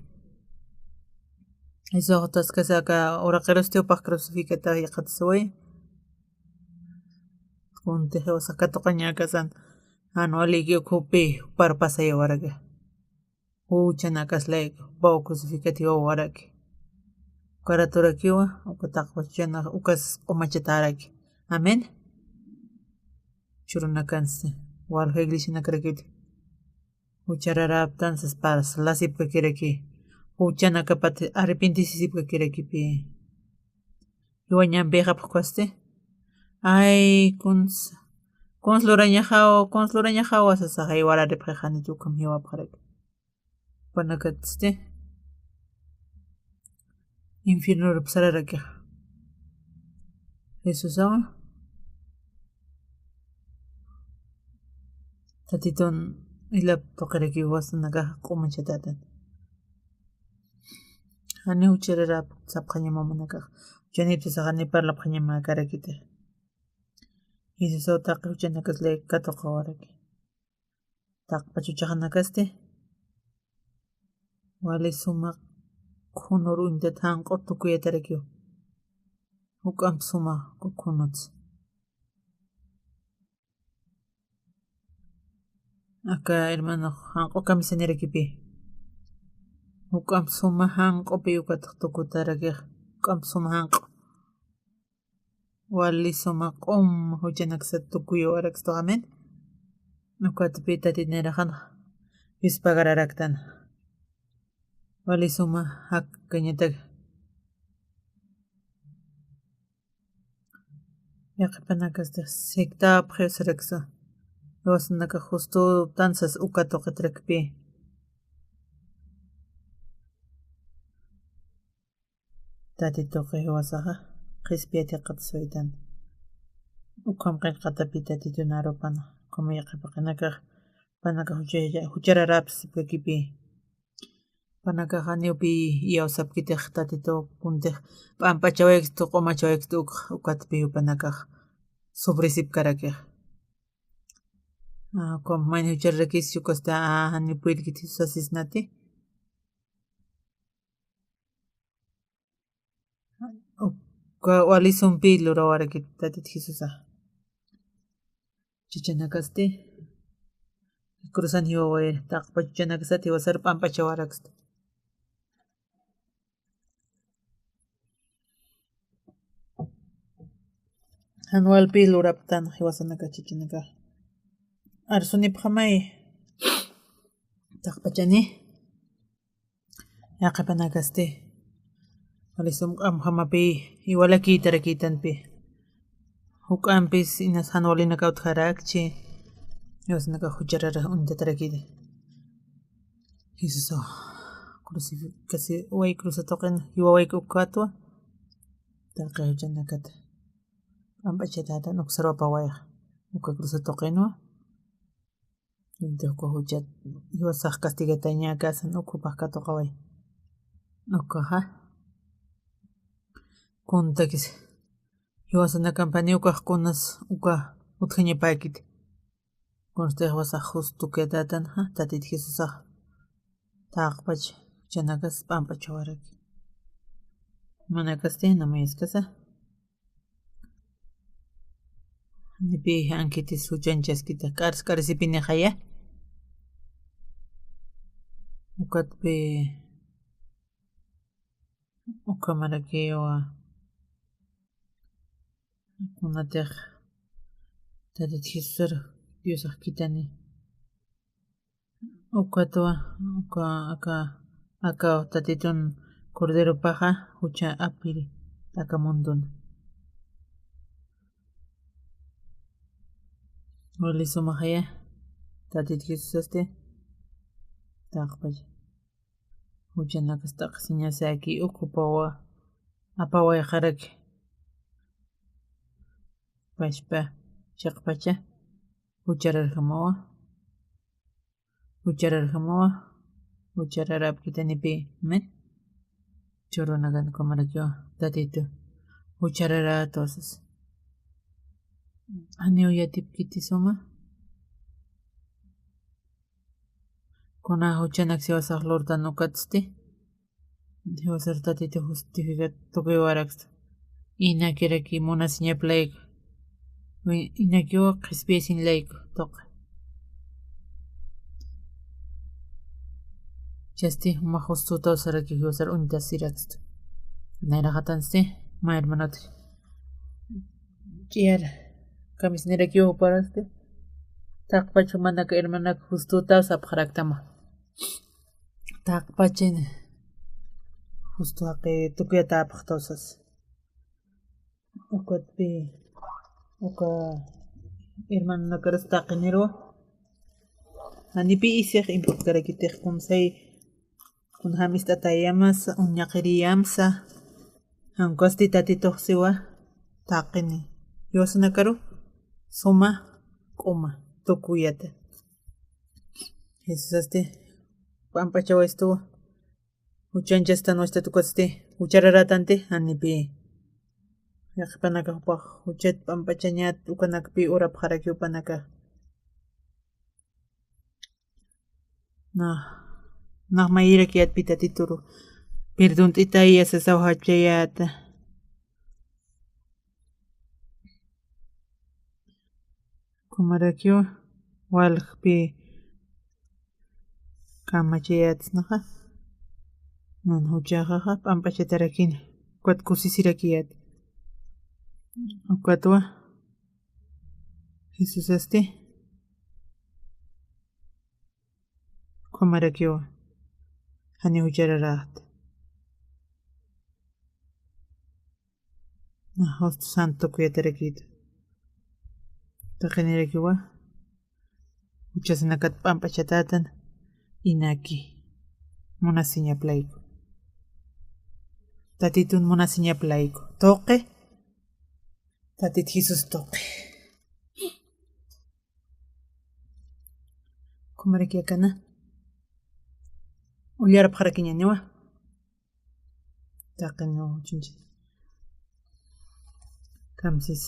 Eso taskasa aka uraqirusti jupax crucificata yaqatsaway. Kuntix jiwasax katuqañäkasan. Jan waliki ukhupi, jupar pasayawaraki. Juchanakas layku, jupaw crucificatiwawaraki. Ukaraturakiwa, uka taqpachanax, ukas q'umachatäraki. Amén. Churunakansti, walja iglesianakarakiti. Juchararaptan saspas lasipkakiraki. Juchanakapat arrepintisisipkakirakipi. Jiwañampixapxkasti. Ay, kuns, kuns lurañaxaw, kuns lurañaxaw, sasax jiwararipxixa, janichu ukham jiwapxaraki. Jupanakatsti infiernorup sararakixa. Jesusawa Tatitun jilap tuqirakiw jiwasanakax q'umachatätan. Janiw juchararap sapxañama jumanakax. Juchanipsa janiw parlapxañamäkarakiti. Jesusaw taqi juchanakas layku katuqawaraki. Taqpach juchaxanakasti wali suma khunur uñtat janq'u tukuyatarakiw. Juk'amp suma khunutsa. Aka hermano janq'u kamisanirakipi. Juk'amp suma janq'upi ukatx tukutarakix. Juk'amp suma janq'u. Wali suma q'um juchanaksa tukuyawarakstu, amén. Ukatpi Tatit nayraxan jispagararaktan. Wali suma jakkañatak. Yaqhipanakasti siktapxi saraksa. Jiwasanakax justo tansas uka tuqitrakpi. Tatituxa jiwasaxa qhispiyat yaqatsawaytan. Ukham qillqatapi Tatitun arupana, ukham yaqhipaqinakax, jupanakax jucha-, juchararapsipkakipi. Jupanakax janiw pï iyawsapkitix Tatitu kuntix p'amp'achawaykistu, q'umachawaykistu uk-, ukatpi jupanakax sufrisipkarakix. Ah, ukham mayni juchararakis ukasti, ah, janiw puyirkiti sasisnati. Uka wali sumpi lurawarakit Tatit Jesusa. Chuchanakasti cruzan jiwawayri, taqpa chuchanakasat jiwasar p'amp'achawaraksta. Jan walpi luraptan jiwasanaka chuchanaka. Arsunipxamay taqpachani. Yaqhipanakasti wali sum q'amjamapi iwalakïtarakïtanpi. Juk'ampis inas jan walinakaw utjarakchi, jiwasanakax juchararax uñtatarakiti. Jesusaw crucifi-, casi way cruza tuqin, jiwawayki ukatwa. Taqi juchanakat p'amp'achatätan uksarwa pawayxa. Uka cruza tuqinwa. Entonces, uka juchat jiwasax castigatañäkasan, uka jupax katuqaway. Ukaxa. Kuntakis. Jiwasanakampani ukax kunas uka utjañapäkiti. Kunasti jiwasax justo quedatanxa, Tatit Jesusax taqpach juchanakas p'amp'achawaraki. Manakasti namuyaskasa. Nipi ankitis juchanchaskita k'ars k'arsipinixaya. Ukatpi ukhamarakiwa. Kunatix Tatit Jesusar Diosax khithani. Ukatwa, uka, aka, aka Tatitun Corderopaxa jucha apiri aka mundun. Wali sumaxaya, Tatit Jesusasti taqpach juchanakas t'aqsiñasaki, uka jupawa apawayxaraki. Pachpa chiqpacha juchararjamawa. Juchararjamawa. Juchararapkitanipi, amén. Churunakan ukhamarakiwa Tatitu juchararä tusas. Janiw yatipkiti suma. Kuna juchanak jiwasax lurtan ukatsti. Jiwasar Tatitu justifica tukuyawaraksta. Inakiraki munasiñap layku. Wi-, inakiwa qhispiyasiñ layku tuqi. Chasti juma justo tawsaraki jiwasar uñtasiraksta. Nayraxatansti, mä hermanot ch'iyar kamisnirakiw juparaksti. Taqpach jumanak hermanak justo tawsapxaraktama. Taqpachin justo jaqi tukuyatäpxta tusas. Ukatpi, uka hermanonakaras taqinirwa. Janipi isix imp'uktarakitix kunsay, kun jamist'atayamasa, uñaqiriyamsa. Jankasti Tatitux siwa taqini. Jiwasanakaru suma k'uma tukuyata. Jesusasti p'amp'achawaystuwa. Juchanchastanwachtat ukatsti juchararätanti, janipi. Yaqhipanakax jupax juchat p'amp'achañät ukanakpi urapxaraki jupanakax. Na, nax mayirakiyätpi Tatituru. Perdont'itaya sasaw jachayäta. Ukhamarakiwa waljakpi kamachayätsnaxa. Nan juchaxaxa p'amp'achatarakina. Ukat kusisirakiyät. Ukatwa Jesusasti ukhamarakiwa. Janiw juchararäxta. Justo santo tukuyatarakïta. Taqinirakiwa. Juchasanakat p'amp'achatätan. Inaki. Munasiñap layku. Tatitun munasiñap layku. Tuqi. Tatit Jesús tuqi. Ukhamaraki akana. Ullarapxarakiñäniwa. Taqiniw juchanchis. Kamsis.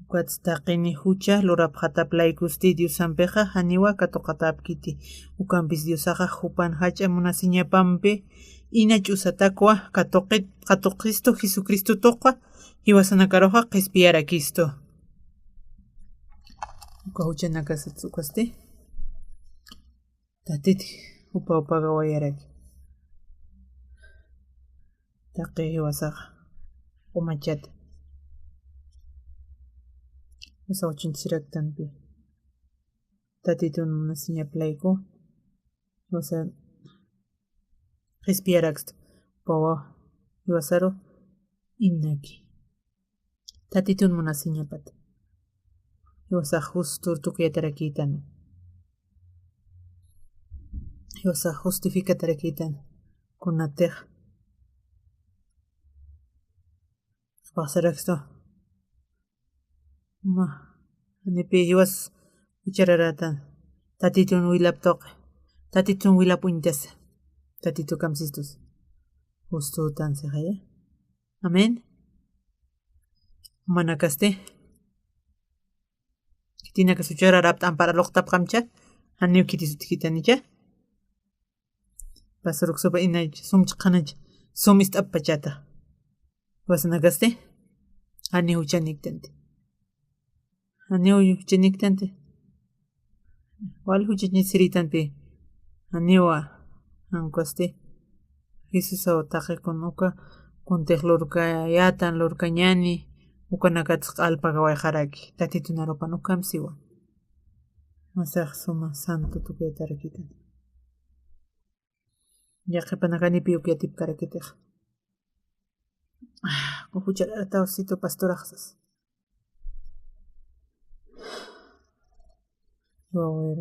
Ukats taqini jucha lurapxatap laykusti Diosampixa janiwa katuqatäpkiti. Ukampis Diosaxa jupan jach'a munasiñapampi ina ch'usatakwa katuqi-, katuqistu Jesucristo tuqwa jiwasanakaruxa qhispiyarakistu. Uka juchanakasat ukasti. Tatit jupaw pagawayaraki. Taqi jiwasax umachat. Jiwasax uchinchisiraktanpi. Tatitun munasiñap layku. Jiwasa qhispiyarakstu. Jupawa jiwasaru inaki. Tatitun munasiñapat. Jiwasax justur tukuyatarakïtan. Jiwasax justificatarakïtan. Kunatix. Qhipaxsarakstu. Ma, janipi jiwas juchararätan. Tatitun wilap tuqi. Tatitun wilap uñtasa. Tatitu kamsistus. Justutan sixaya. Amén. Manakasti. Khitinakas juchararapt'ampara luqtapxamcha. Janiw khitis utjkitanicha. Pastor uksupa inach, sum chhaqhanach, sum ist'ap pachata. Jiwasanakasti, janiw juchaniktanti. Janiw juchaniktanti. Wal juchañasiritanpi. Janiwa, jankasti. Jesusaw taqi kun uka, kuntix lurkayätan, lurkañäni, ukanakatix q'al pagawayxaraki. Tatitun arupan ukham siwa. Masax suma santo tukuyatarakitani. Yaqhipanaka nipiw yatipkarakitix. Ah, juchararataw situ pastoraxsas. Wawir.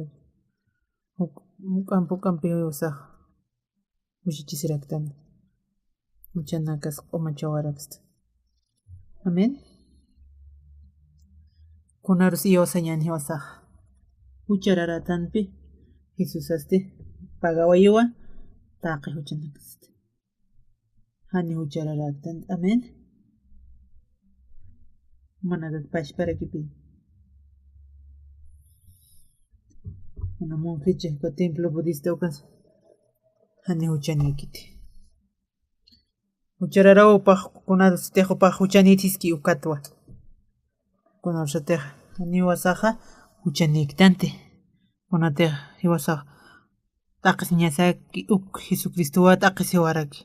Uk-, uk'ampi uk'ampi jiwasax. Juchachisiraktan. Juchanakas q'umachawaraksta. Amén. Kunarus iyawsañän jiwasax. Juchararatanpi. Jesusasti. Pagawayiwa. Taqi juchanakasti. Jani juchararaktan. Amén. Manakak pachparakipi. Kuna monjecha, kuna templo budista ukas. Jani juchanikiti. Juchararawpax, kunarus tixupax juchanithiski ukatwa. Kunarusatix, jani jiwasaxa, juchaniktanti. Kunatix, jiwasax, t'aqhisiñasaki uk Jesucristowa t'aqhisiwaraki.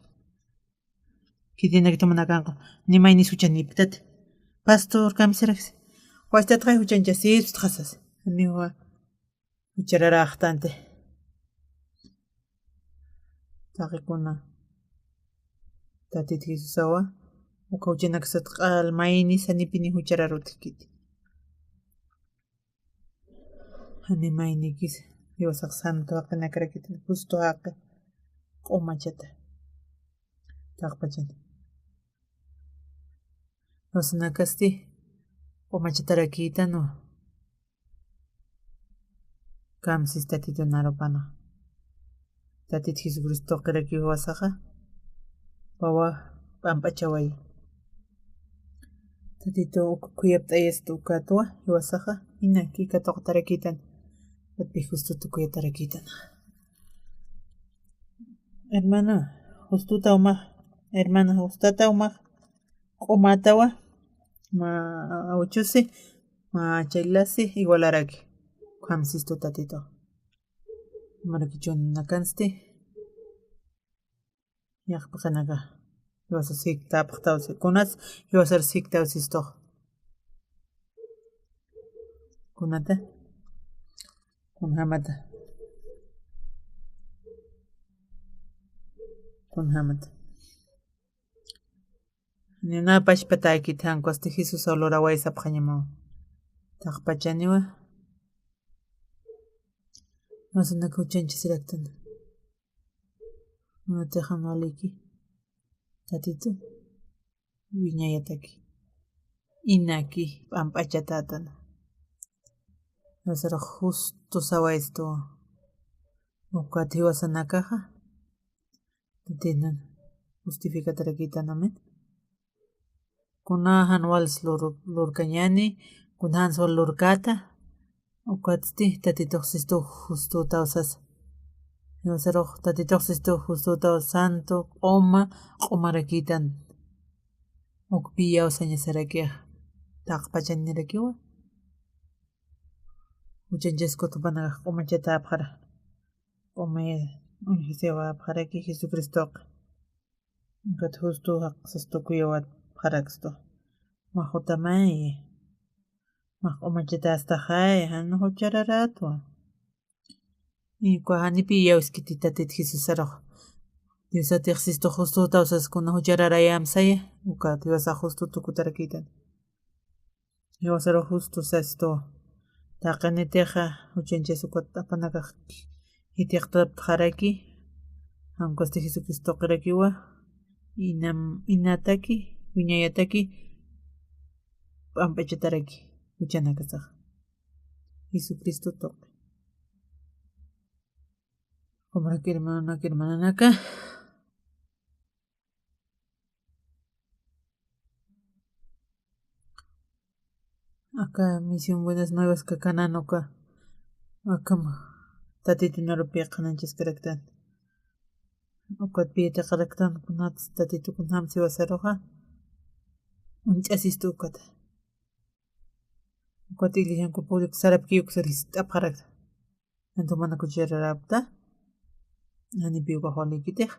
Khitinakitumanakänxa, ni maynis juchanipktati. Pastor, kamsiraksi. Wastatxay juchanchasipstxasas. Janiwa. Juchararaxtanti. Taqikuna. Tatit Jesusawa. Uka juchanaksat q'al maynis janipini juchararutkiti. Jani maynikis. Jiwasax santo jaqinakarakitani. Justo jaqi. Q'umachata. Taqpachani. Jiwasanakasti. Q'umachatarakïtanwa. Kamsis Tatitun arupana. Tatit Jesucristo tuqirakiw jiwasaxa. Wawa p'amp'achaway. Tatitu uk khuyapt'ayasta ukatwa jiwasaxa. Inaki katuqtarakïtan. Watpi justo tukuyatarakïtan. Hermana, justutaw max. Hermana, justataw max. Q'umatawa. Ma awchusi. Ma chaylasi. Igualaraki. Kamsistu Tatitu. Marakichun nakansti. Yaqpaqanaka. Jiwasar siktapxtawsi. Kunas jiwasar siktawsistux. Kunata. Kunjamata. Kunjamata. Nina pachpatäkit jankusti Jesusaw luraway sapxañamaw. Taqpachaniwa. Jiwasanaka juchanchasiraktan. Kunatix jan waliki. Tatitu. Wiñayataki. Inaki p'amp'achatätan. Jiwasar justo sawaystu. Ukat jiwasanakaxa. Tatinan justificatarakïtan, amén. Kuna jan wals lur-, lurkañäni, kuna jan wals lurkäta, ukatsti Tatitux sistu justutaw sasa. Jiwasarux Tatitux sistu justutaw santo, q'uma, q'umarakïtan. Ukpi iyawsañasarakix, taqpachanirakiwa. Juchanchas kutupanakax q'umachatäpxara. Q'umay uñjasiwäpxaraki Jesucristox. Ukat justo jaqsas tukuyawapxarakstu. Max jutamay. Max q'umachatästaxay, jan juchararätwa. Uka janipi iyawskiti Tatit Jesusarux. Diosatix sistu justutaw sas kuna juchararayämsaya. Ukat Diosax justo tukutarakïtan. Jiwasarux justo sastu. Taqinitixa, juchanchas ukat apanakax jithiqtapxaraki. Jankasti Jesucristo tuqirakiwa. Inam-, inataki, wiñayataki, p'amp'achataraki, juchanakasax. Jesucristo tuqi. Umaraki hermanonaka, hermanonaka. Aka misión Buenas Nuevas kakanan uka. Akam Tatitunarupi qhanañchaskaraktan. Ukat piyatiqaraktan kunats Tatitu kunjam siwasaruxa. Uñch'asistu ukat. Ukat iglesianku público sarapki uksar jist'apxarakta. Entonces mana kuchararapta. Janipi ukax walikitix.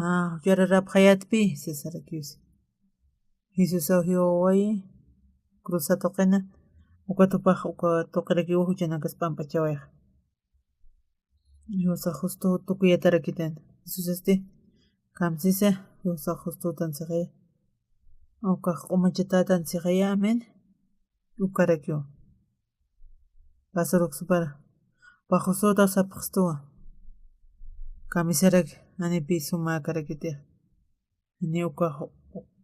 Ah, juchararapxayatpi, sisarakiwsi. Jesusaw jiwawayi, cruz satuqina, uka tupax, uka tuqirakiw juchanakas p'amp'achawayxa. Jiwasax justu tukuyatarakitan. Jesusasti, kamsisa, jiwasax justutan sixaya. Ukax q'umachatan sixaya, amén. Ukarakiw. Pasaruksupara. Paxusuta sapxstuwa. Kamisarak, janipi sumäkarakitix. Jani ukax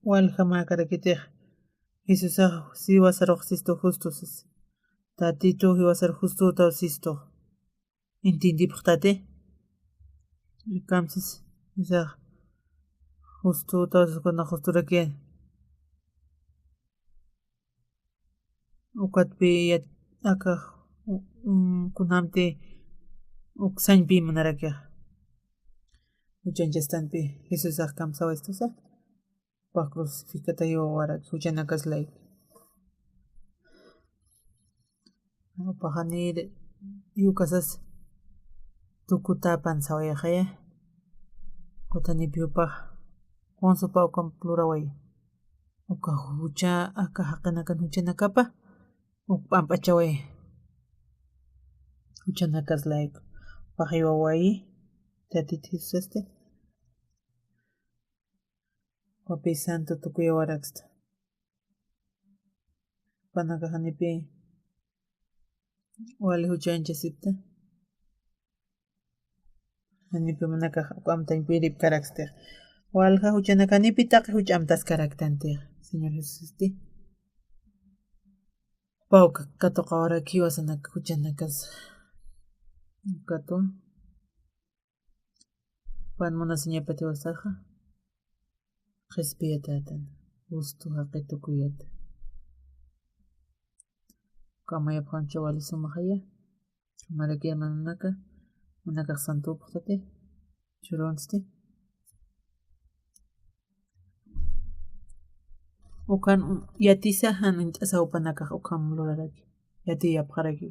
waljamäkarakitix. Jesusax siwasaruxsistu justu sas. Tatitu jiwasar justutaw sistu. Entiendipxtati. Kamsis, Jesusax justutaw sas, kuna justurakiw. Ukatpi yat-, aka, um, kunjamti uksañpi munarakixa. Juchañchastanpi Jesusax kamsawayistusa. Upax crucificata jiwawarak, juchanakas layku. Upaxani yukasas tukutapan sawayaxaya. Kutanipi upax kunsupa ukamp luraway. Uka jucha aka jaqinakan juchanakapa uk p'amp'achaway. Juchanakas layku. Upax jiwawayi. Tatit Jesusasti. Ukapi santo tukuyawaraksta. Jupanakax janipi wali juchañchasipta. Janipi manakax uka amtañ piripkarakstix. Walja juchanak janipi taqi juch amtaskaraktantix. Señor Jesusti. Pawka katuqawarak jiwasanak juchanakas. Katu. Juan munasiñapati jiwasaxa. Qhispiyatätan. Justu jaqi tukuyata. Kamayapxancha wali sumaxaya. Jumaraki hermanonaka. Munakax santupxtati. Churunsti. Ukan yatisa jan uñt'asa jupanakax ukham luraraki. Yatiyapxaraki.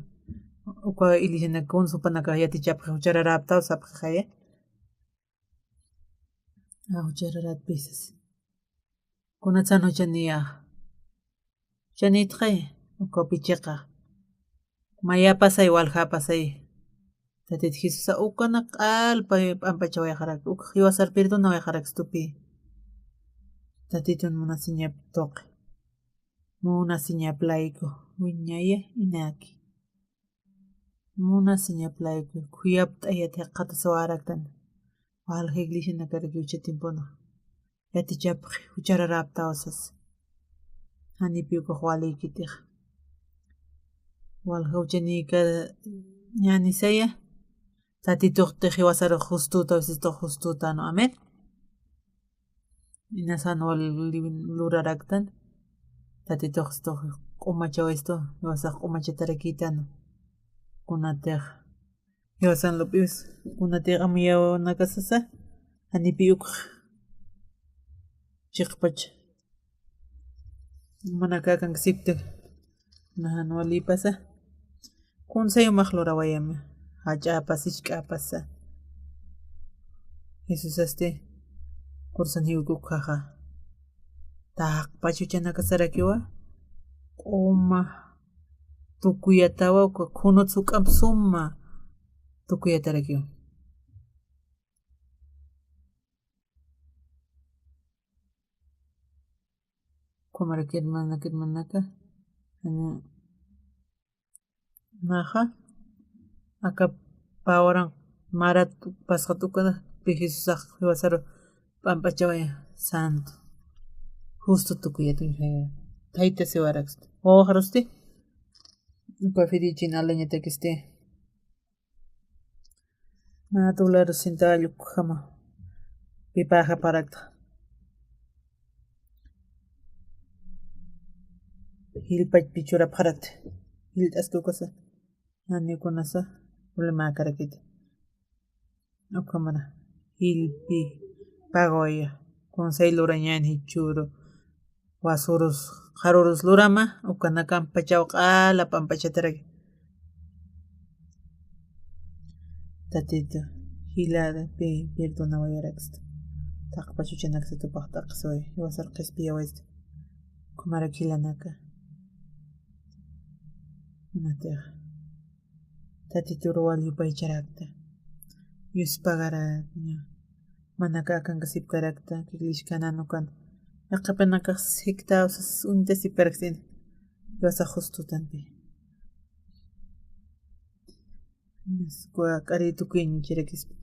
Uka iglesianak kunsa jupanakax yatichapxi juchararaptaw sapxixaya. A, juchararatpisas. Kunatsan juchaniya. Juchanitxay, ukapi chiqa. Mayapasay, waljapasay. Tatit Jesusa ukanak q'alpa p'amp'achawayxarak, uk jiwasar perdonawayxarakstupi. Tatitun munasiñap tuqi. Munasiñap layku, wiñaya inaki. Munasiñap layku, khuyapt'ayat jiqatasiwaraktan. Walja iglesianakaraki ucha tiempona. Yatichapxi, juchararaptaw sas. Janipi ukax walïkitix. Walja juchanika ñäni saya. Tatituxtix jiwasarux justutaw sistux justutanu. Amén. Inasan wal luraraktan. Tatituxstux q'umachawistu, jiwasax q'umachatarakïtanu. Kunatix jiwasan lup'iws, kunatix amuyawanakasasa, janipi ukx chiqpach. Manaka kanksipta. Najan walïpasa. Kunsay umax lurawayama. Jach'apas, jisk'apasa. Jesusasti kursan jiwki ukxaxa. Taqpach juchanakasarakiwa. Q'uma tukuyatawa, uka khunut juk'amp suma tukuyatarakiwa. Ukhamaraki hermanaka, hermanaka, jani naxa aka pä waranq marat pasxat ukapi Jesusax jiwasaru p'amp'achawaya santo. Justo tukuyat uñjaya. Tayta siwaraksti. Wawaxarusti. Uka fidichin alañatakisti. Mä dólar sinta allukjama pipaxapxarakta. Jilpachpi churapxarakta. Jilt'aski ukasa. Jani kunasa problemäkarakiti. Ukhamara jilpi pagawaya. Kunsay lurañän jichhüru. Wasurus, qharürus lurama, ukanakampachaw q'ala p'amp'achataraki. Tatitu, jilata, pi, perdonawayarakistu. Taqpachuchanaksa tupax t'aqsiway, jiwasar qhispiyawayistu. Ukhamaraki jilanaka. Kunatix. Tatituru wal yupaycharakta. Yuspagarakña. Manaka akankasipkarakta, kiklishkanan ukan. Yaqhipanakax sikta, usas uñtasipkaraksin. Yuwasa justutanpi. Niskwa k'ari tukuyañachirakispa.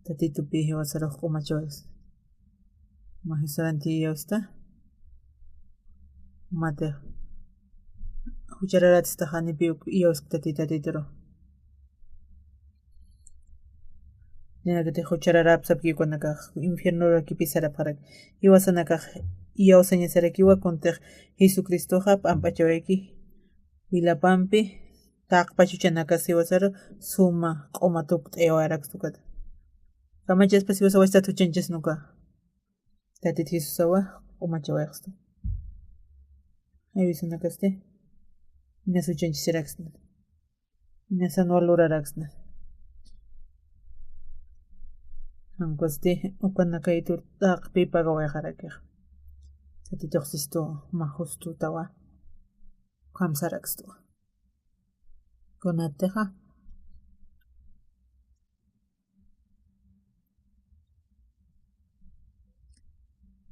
Tatitupi jiwasarux q'umachawayas. Mä jisuranti iyawsta. Matix. Juchararätistax janipi uk iyawskta tatituru. Ninakatix juchararäpxapki ukanakax infiernorakipi sarapxaraki. Jiwasanakax iyawsañasarakiwa kuntix Jesucristoxa p'amp'achawayki. Wilapampi taqpachuchanakas jiwasaru suma q'uma tukt'ayawayarakstu ukata. Kamachaspas jiwasa wastat juchañchasnuka. Tatit Jesusawa q'umachawayxstu. Aywisunakasti. Inas juchañchasiraksna. Inasan wal luraraksna. Jankusti ukanakaytur taqpi pagawayxarakix. Tatitux sistu mä justutawa. Kamsarakstu. Kunatixa.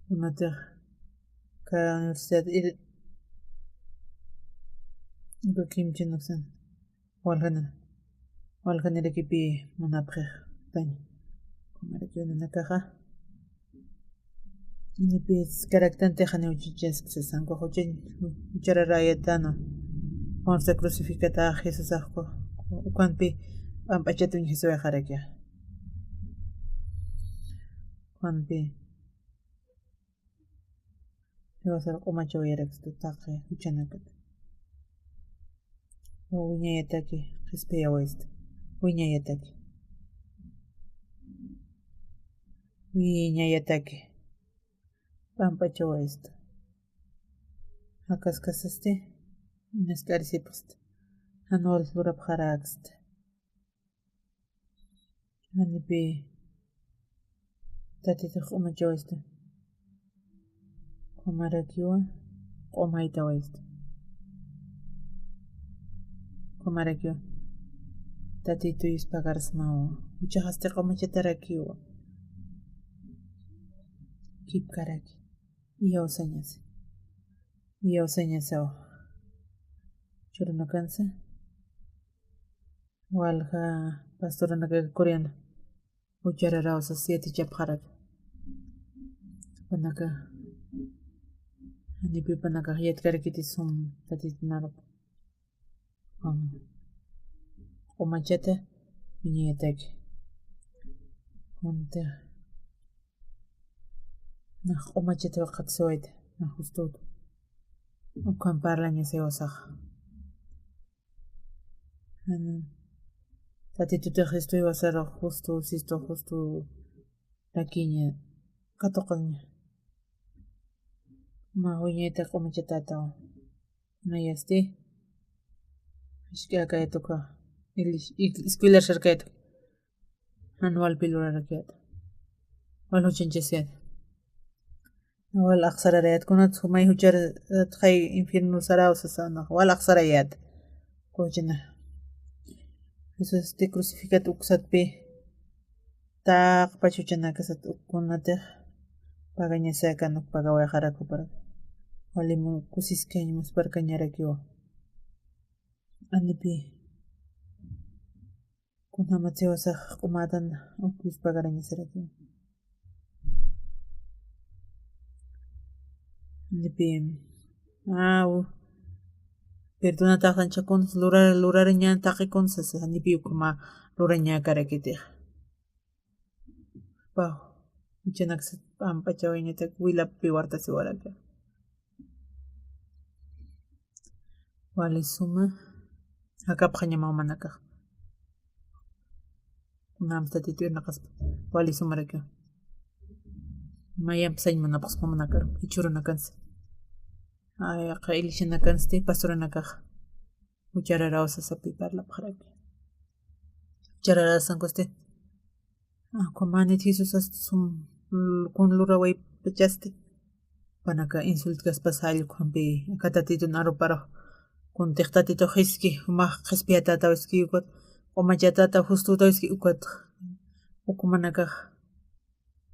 Kunatix ka universidad ir, ir kimchinaksan. Waljan, waljanirakipi munapxix tañ. Kunarakiw nanakaxa. Nipis karaktantixa ni juchañchasksa, sanku juchañ, juchararayatanu. Juansa crucificatax Jesusax ukanpi p'amp'achatuñ Jesuwayxarakixa. Juanpi. Jiwasar q'umachawayarakistu taqi juchanakat. Wiñayataki qhispiyawayistu. Wiñayataki. Wiñayataki. P'amp'achawayistu. Jakaskasasti. Inask'arisipxsta. Jan wal lurapxaraksta. Janipi Tatitux q'umachawaysta. Q'umarakiwa, q'umaytawaysta. Q'umarakiwa. Tatitu yuspagarsmawa. Juchaxasti q'umachatarakiwa. Kipkaraki. Iyawsañasa. Iyawsañasawa. Churunakansa. Walja pastoranakax Coreana. Juchararawsa siete chapxarak. Panaka. Janipi panakax yatkarakiti sum Tatitunarup. Q'umachata wiñayataki. Kunti. Nax q'umachata waqatsawayta. Nax justuta. Ukham parlañasa jiwasaxa. Jani. Tatitutix sistu jiwasarux justu, sistu justu rakiña, katuqaña. Mä wiñayta q'umachatatawa. Nayasti. Jisk'akayatuka. Escuelar sarkayatuka. Jan walpi lurarakiyäta. Wal juchañchasiyäta. Wal aqsararayät kunat sumay juchar, eh, txay infierno saraw sasana. Wal aqsarayät. Kuchina. Jesusti crucificat uksatpi. Taqpach juchanakasat ukkunatix. Pagañasakan uk pagawayxarak juparak. Walimu kusiskañ musparkañarakiwa. Anipi. Kunjamatsa jiwasax q'umätan uk yuspagarañasaraki. Nipi, aw, perdonataxtan chakuns lurar lurariñan taqikunsas janipi ukhama lurañakarakitix. Paw, juchanaksa p'amp'achawayañatak wilapi wartasiwaraka. Wali suma jakapxañamaw manakax. Kunamsta tituyunaqaspa wali sumarakiw. Mayamp sañ munapxspa manakaru jichhurunakansi. Ayaqa ilishanakansti pastoranakax juchararawsasapi parlapxaraki. Juchararasankusti, akhwa manit jesusas sum kun lurawaypachasti. Panaka insultkaspas jallkhampi aka tatitun aruparux kuntix tatitux jiski jumax qhispiyatätaw iski ukat q'umachatata justutawiski ukat. Ukhumanakax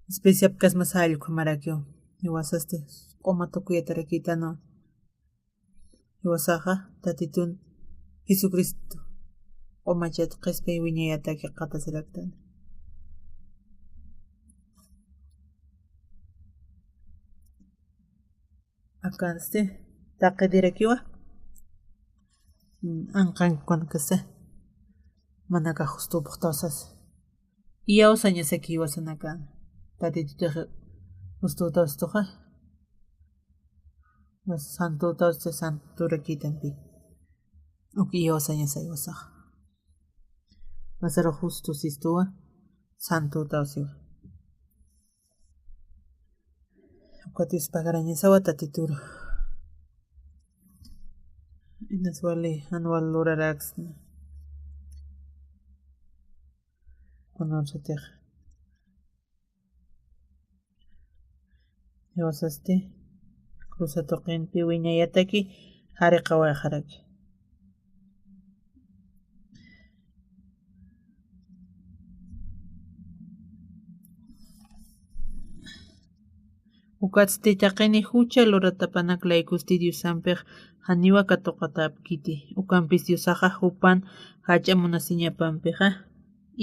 especiapkasmas jallkhamarakiw. Jiwasasti q'uma tukuyatarakïtanwa. Jiwasaxa tatitun jesucristo q'umachat qhispay wiñayataki qatasiraktan. Akansti taqidirakiwa anqankunkasa manaka justupxtawsas. Iyawsañasaki jiwasanakan tatitutix justutawstuxa. Santutawsti santurakitanpi uk iyawsañasa jiwasaxa. Masarux justo sistuwa santutawsiwa. Ukat dios pagarañasawa tatituru. Inas wali jan wal luraraksna. Kunursatix jiwasasti cruzatuqinpi wiñayataki jariqawayxaraki. Ukatsti taqini jucha luratapanak laykusti diosampix janiwa katuqatäpkiti. Ukampis diosaxa jupan jach'a munasiñapampixa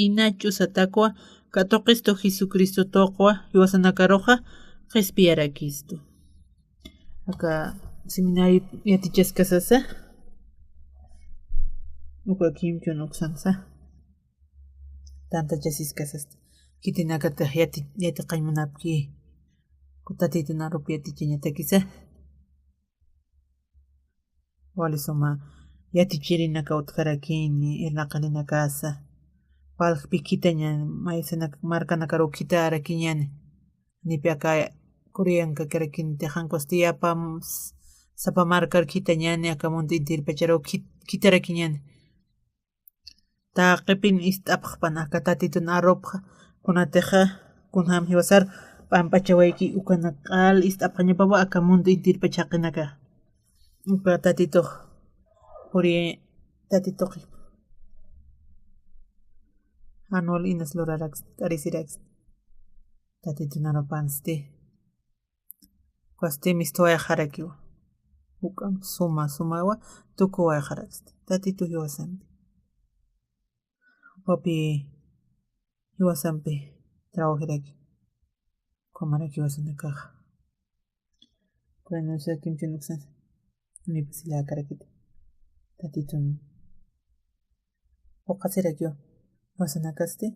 ina ch'usatakwa katuqistu jesucristo tuqwa jiwasanakaruxa qhispiyarakistu. Aka seminario yatichaskasasa uka kimchun uksansa tantachasiskasasta khitinakatix yati yatiqañ munapki. Kutatitun arupi yatichañatakisa wali suma yatichirinaka utjarakini irnaqarinakasa. Walkpi khitañani maysanak markanakaruw khitarakiñani. Nipi aka kuriyankakarakinitix jankusti yapa sapa markar khitañani aka mundo intirpacharuw khitarakiñani. Taqipin ist'apxpan aka tatitun arupxa kunatixa kunjam jiwasar p'amp'achawayki ukanak q'al ist'apxañapawa aka mundo intirpa chhaqinaka. Uka tatitux puri tatituqi janwal inas luraraks k'arisiraks tatitun arupansti. Kwasti mistuwayxarakiwa uk'am suma sumawa tukuwayxaraksti tatitu jiwasampi. Jupapi jiwasampi trawajiraki. Ukhamaraki jiwasanakaxa. Kunanusa kimchun uksan nipasiläkarakiti tatitun puqasirakiwa jiwasanakasti.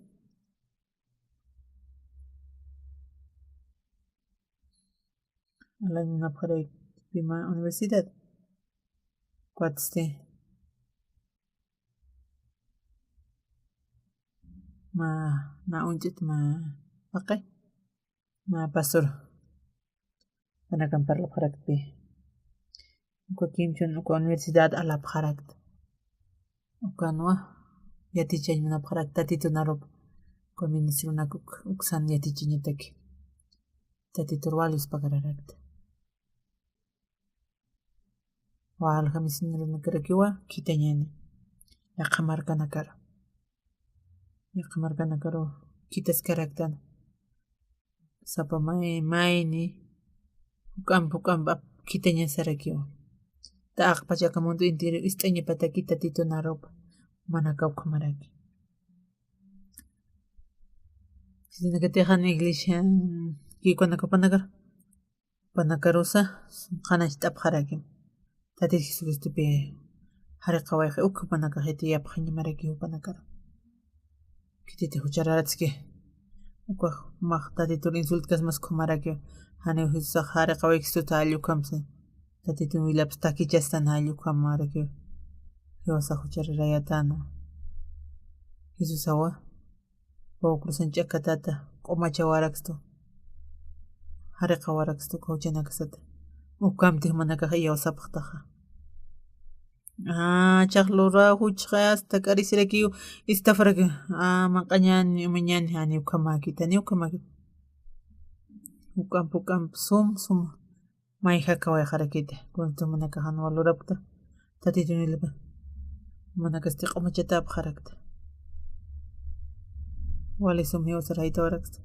Alañ munapxarakipima universidad kwatsti ma na uñch'it ma paqi ma pastor panakan parlapxarakpi. Uka kimchun uka universidad alapxarakt ukanwa yatichañ munapxarakt tatitun arup uka ministrunak uksan yatichañataki. Tatitur wal yuspagararakta. Walja misinirunakarakiwa khitañani yaqha markanakaru. Yaqha markanakaru khitaskaraktan sapa may mayni juk'amp juk'amp khitañasarakiwa. Taqpach aka mundo intiru ist'añapataki tatitun arup manaka ukhamaraki. Sisinakatixa iglesian kikuanakapanakar panakarusa qhanacht'apxarakim. Tatit jesucristopi Jariqawayxi uk jupanakax yatiyapxañamaraki jupanakar. Khititix juchararatski. Ukax max Tatitur insultkasmas khumarakiw. Janiw Jesusax jariqawaykistuta jall ukhamsi. Tatitun wilapsa takichastan jall ukhamarakiw. Jiwasax juchararayatänwa. Jesusawa waw cruzan ch'akatata q'umachawarakstu. Jariqawarakstu uka juchanakasata. Ukhamtix jumanakax iyawsapxtaxa. Chax luraw juchxa asta k'arisirakiw istafarakiw. Manq'añäni, umañäni, janiw ukhamäkita, janiw ukhamäkita. Juk'amp juk'amp sum suma. Mayjakawayxarakiti. Kuntu jumanakax jan wal lurapkta. Tatitun wilapa. Jumanakasti q'umachatäpxarakta. Wali sum jiwasar jaytawaraksta.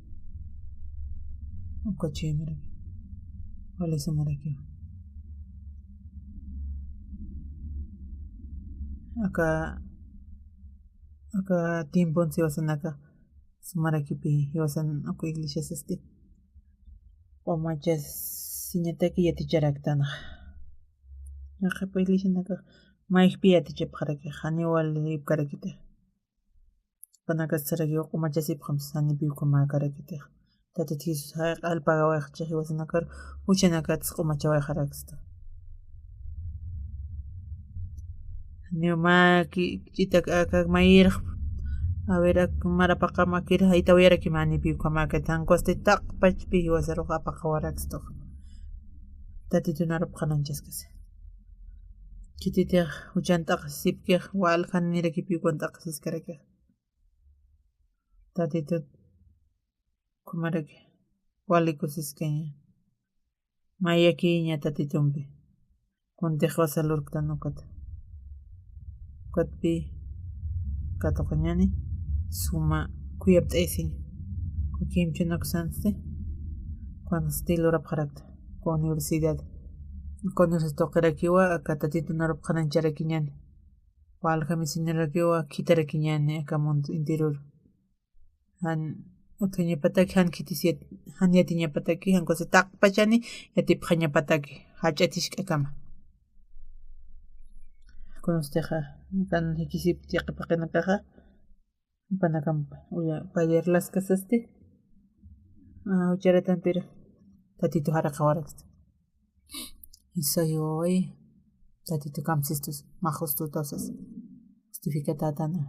Uka chuymaraki. Wali sumarakiwa. Aka aka tiemponsa jiwasanaka sumarakipi jiwasan uka iglesiasasti q'umachasiñataki yaticharaktanax. Yaqhipa iglesianakax mayjpi yatichapxaraki, janiw wali ipkarakiti. Jupanakasti sarakiw q'umachasipxamsa, janipiw ukhamäkarakitix. Tatit Jesús jayq'al pagawayxchi jiwasanakar juchanakatsa q'umachawayxaraksta. Niw mä kich'itak akak mayirx, a ver, ak mar apaqam akir jaytawayarakim, janipiw ukhamäkit, jan ukhasti taqpachpi jiwasarux apaqawarakstux. Tatitun arup qhanañchaskasi. Khititix juchan t'aqhisipkix, waljanirakipiw ukan t'aqhisiskarakix. Tatitut ukhamaraki wali kusiskaña. Mayakiña Tatitumpi. Kuntix jiwasa lurktan ukat. Ukatpi katuqañäni suma kuyapt'ayasiña. Kukimchunaksansti. Kunasti lurapxarakta. Uka universidad. Uka universidad tuqirakiwa aka Tatitun arup qhanañcharakiñäni. Walja misionerakiwa khitarakiñäni aka mundo enteror. Jan utjañapataki, jan khitis yat-, jan yatiñapataki, jan ukhasi taqpachani yatipxañapataki, jach'a jisk'akama. Kunustixa, jan jikisipti yaqhip jaqinakaxa, jupanakampa, uya, payarlaskasasti. Jucharatampir Tatitu jariqawaraksta. Isay waway, Tatitu kamsistus, mä justutäw sas. Justificatätana.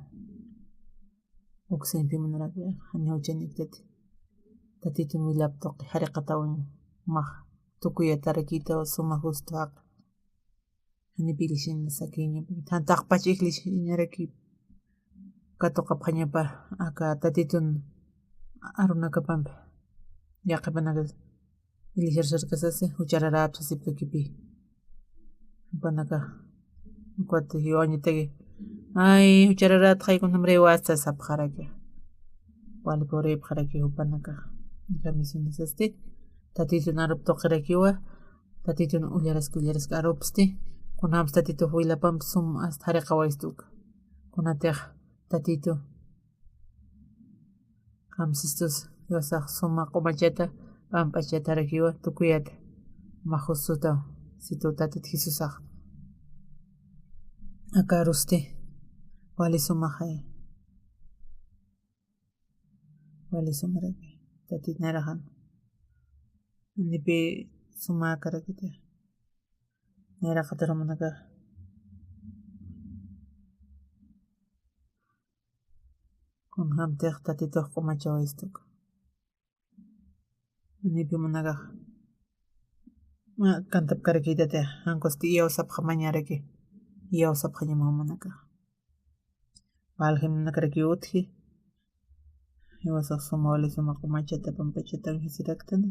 Uksañpi munarakiwa, janiw juchañaktati. Tatitun wilap tuqi jariqatäwin, mä tukuyatarakïtaw suma justu jaqi. Janip iglesian sakiña, jan taqpach iglesiañaraki katuqapxañapa aka Tatitun arunakapampi. Yaqhipanakas iglesiar sarkasasi, juchararäpsasipkakipi. Jupanaka, ukat jiwañataki, ay, juchararätxay, kunjamrïwasta sapxaraki. Wali puripxaraki jupanaka. Aka misionisasti, Tatitun arup tuqirakiwa, Tatitun ullaraski, ullaraski arupsti, kunjams Tatitux wilapamp sum asta jariqawaystuka. Kunatix Tatitu kamsistus, jiwasax suma q'umachata, p'amp'achatarakiwa, tukuyata, mä justutaw, situ Tatit Jesusax. Aka arusti, wali sumaxay. Wali sumaraki, Tatit nayraxan. Nipi sumäkarakiti. Nayraqatar jumanakax. Kunjamtix Tatitux q'umachawaystuka. Nipi jumanakax. Mä kantapkarakïtati, jan ukhasti iyawsapxamañaraki. Iyawsapxañama jumanakax. Walja munakarakiw utji. Jiwasax suma wali suma q'umachata, p'amp'achata uñjasiraktana.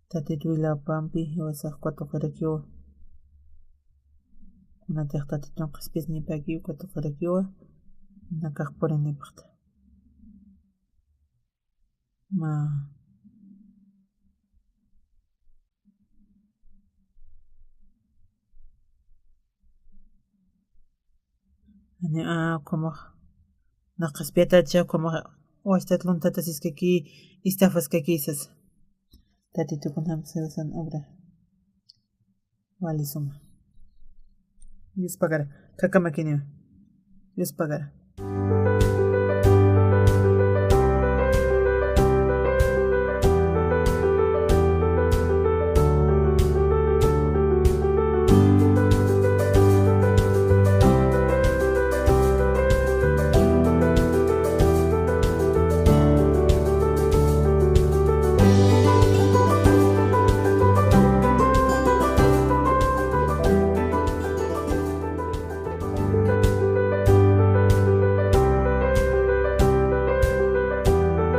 Tatit wilapampi jiwasax uka tuqirakiwa. Kunatix Tatitun qhispiyasñapakiw uka tuqirakiwa, nakax purinipxta. Mä. Jani, a, ukhamax. Naqhaspiyatätcha ukhamax. Wachtat luntata siskaki, estafaskaki sas. Tatitu kunjamsa jiwasan obra. Walisuma. Yuspagara. Kakamakiniwa. Yuspagara.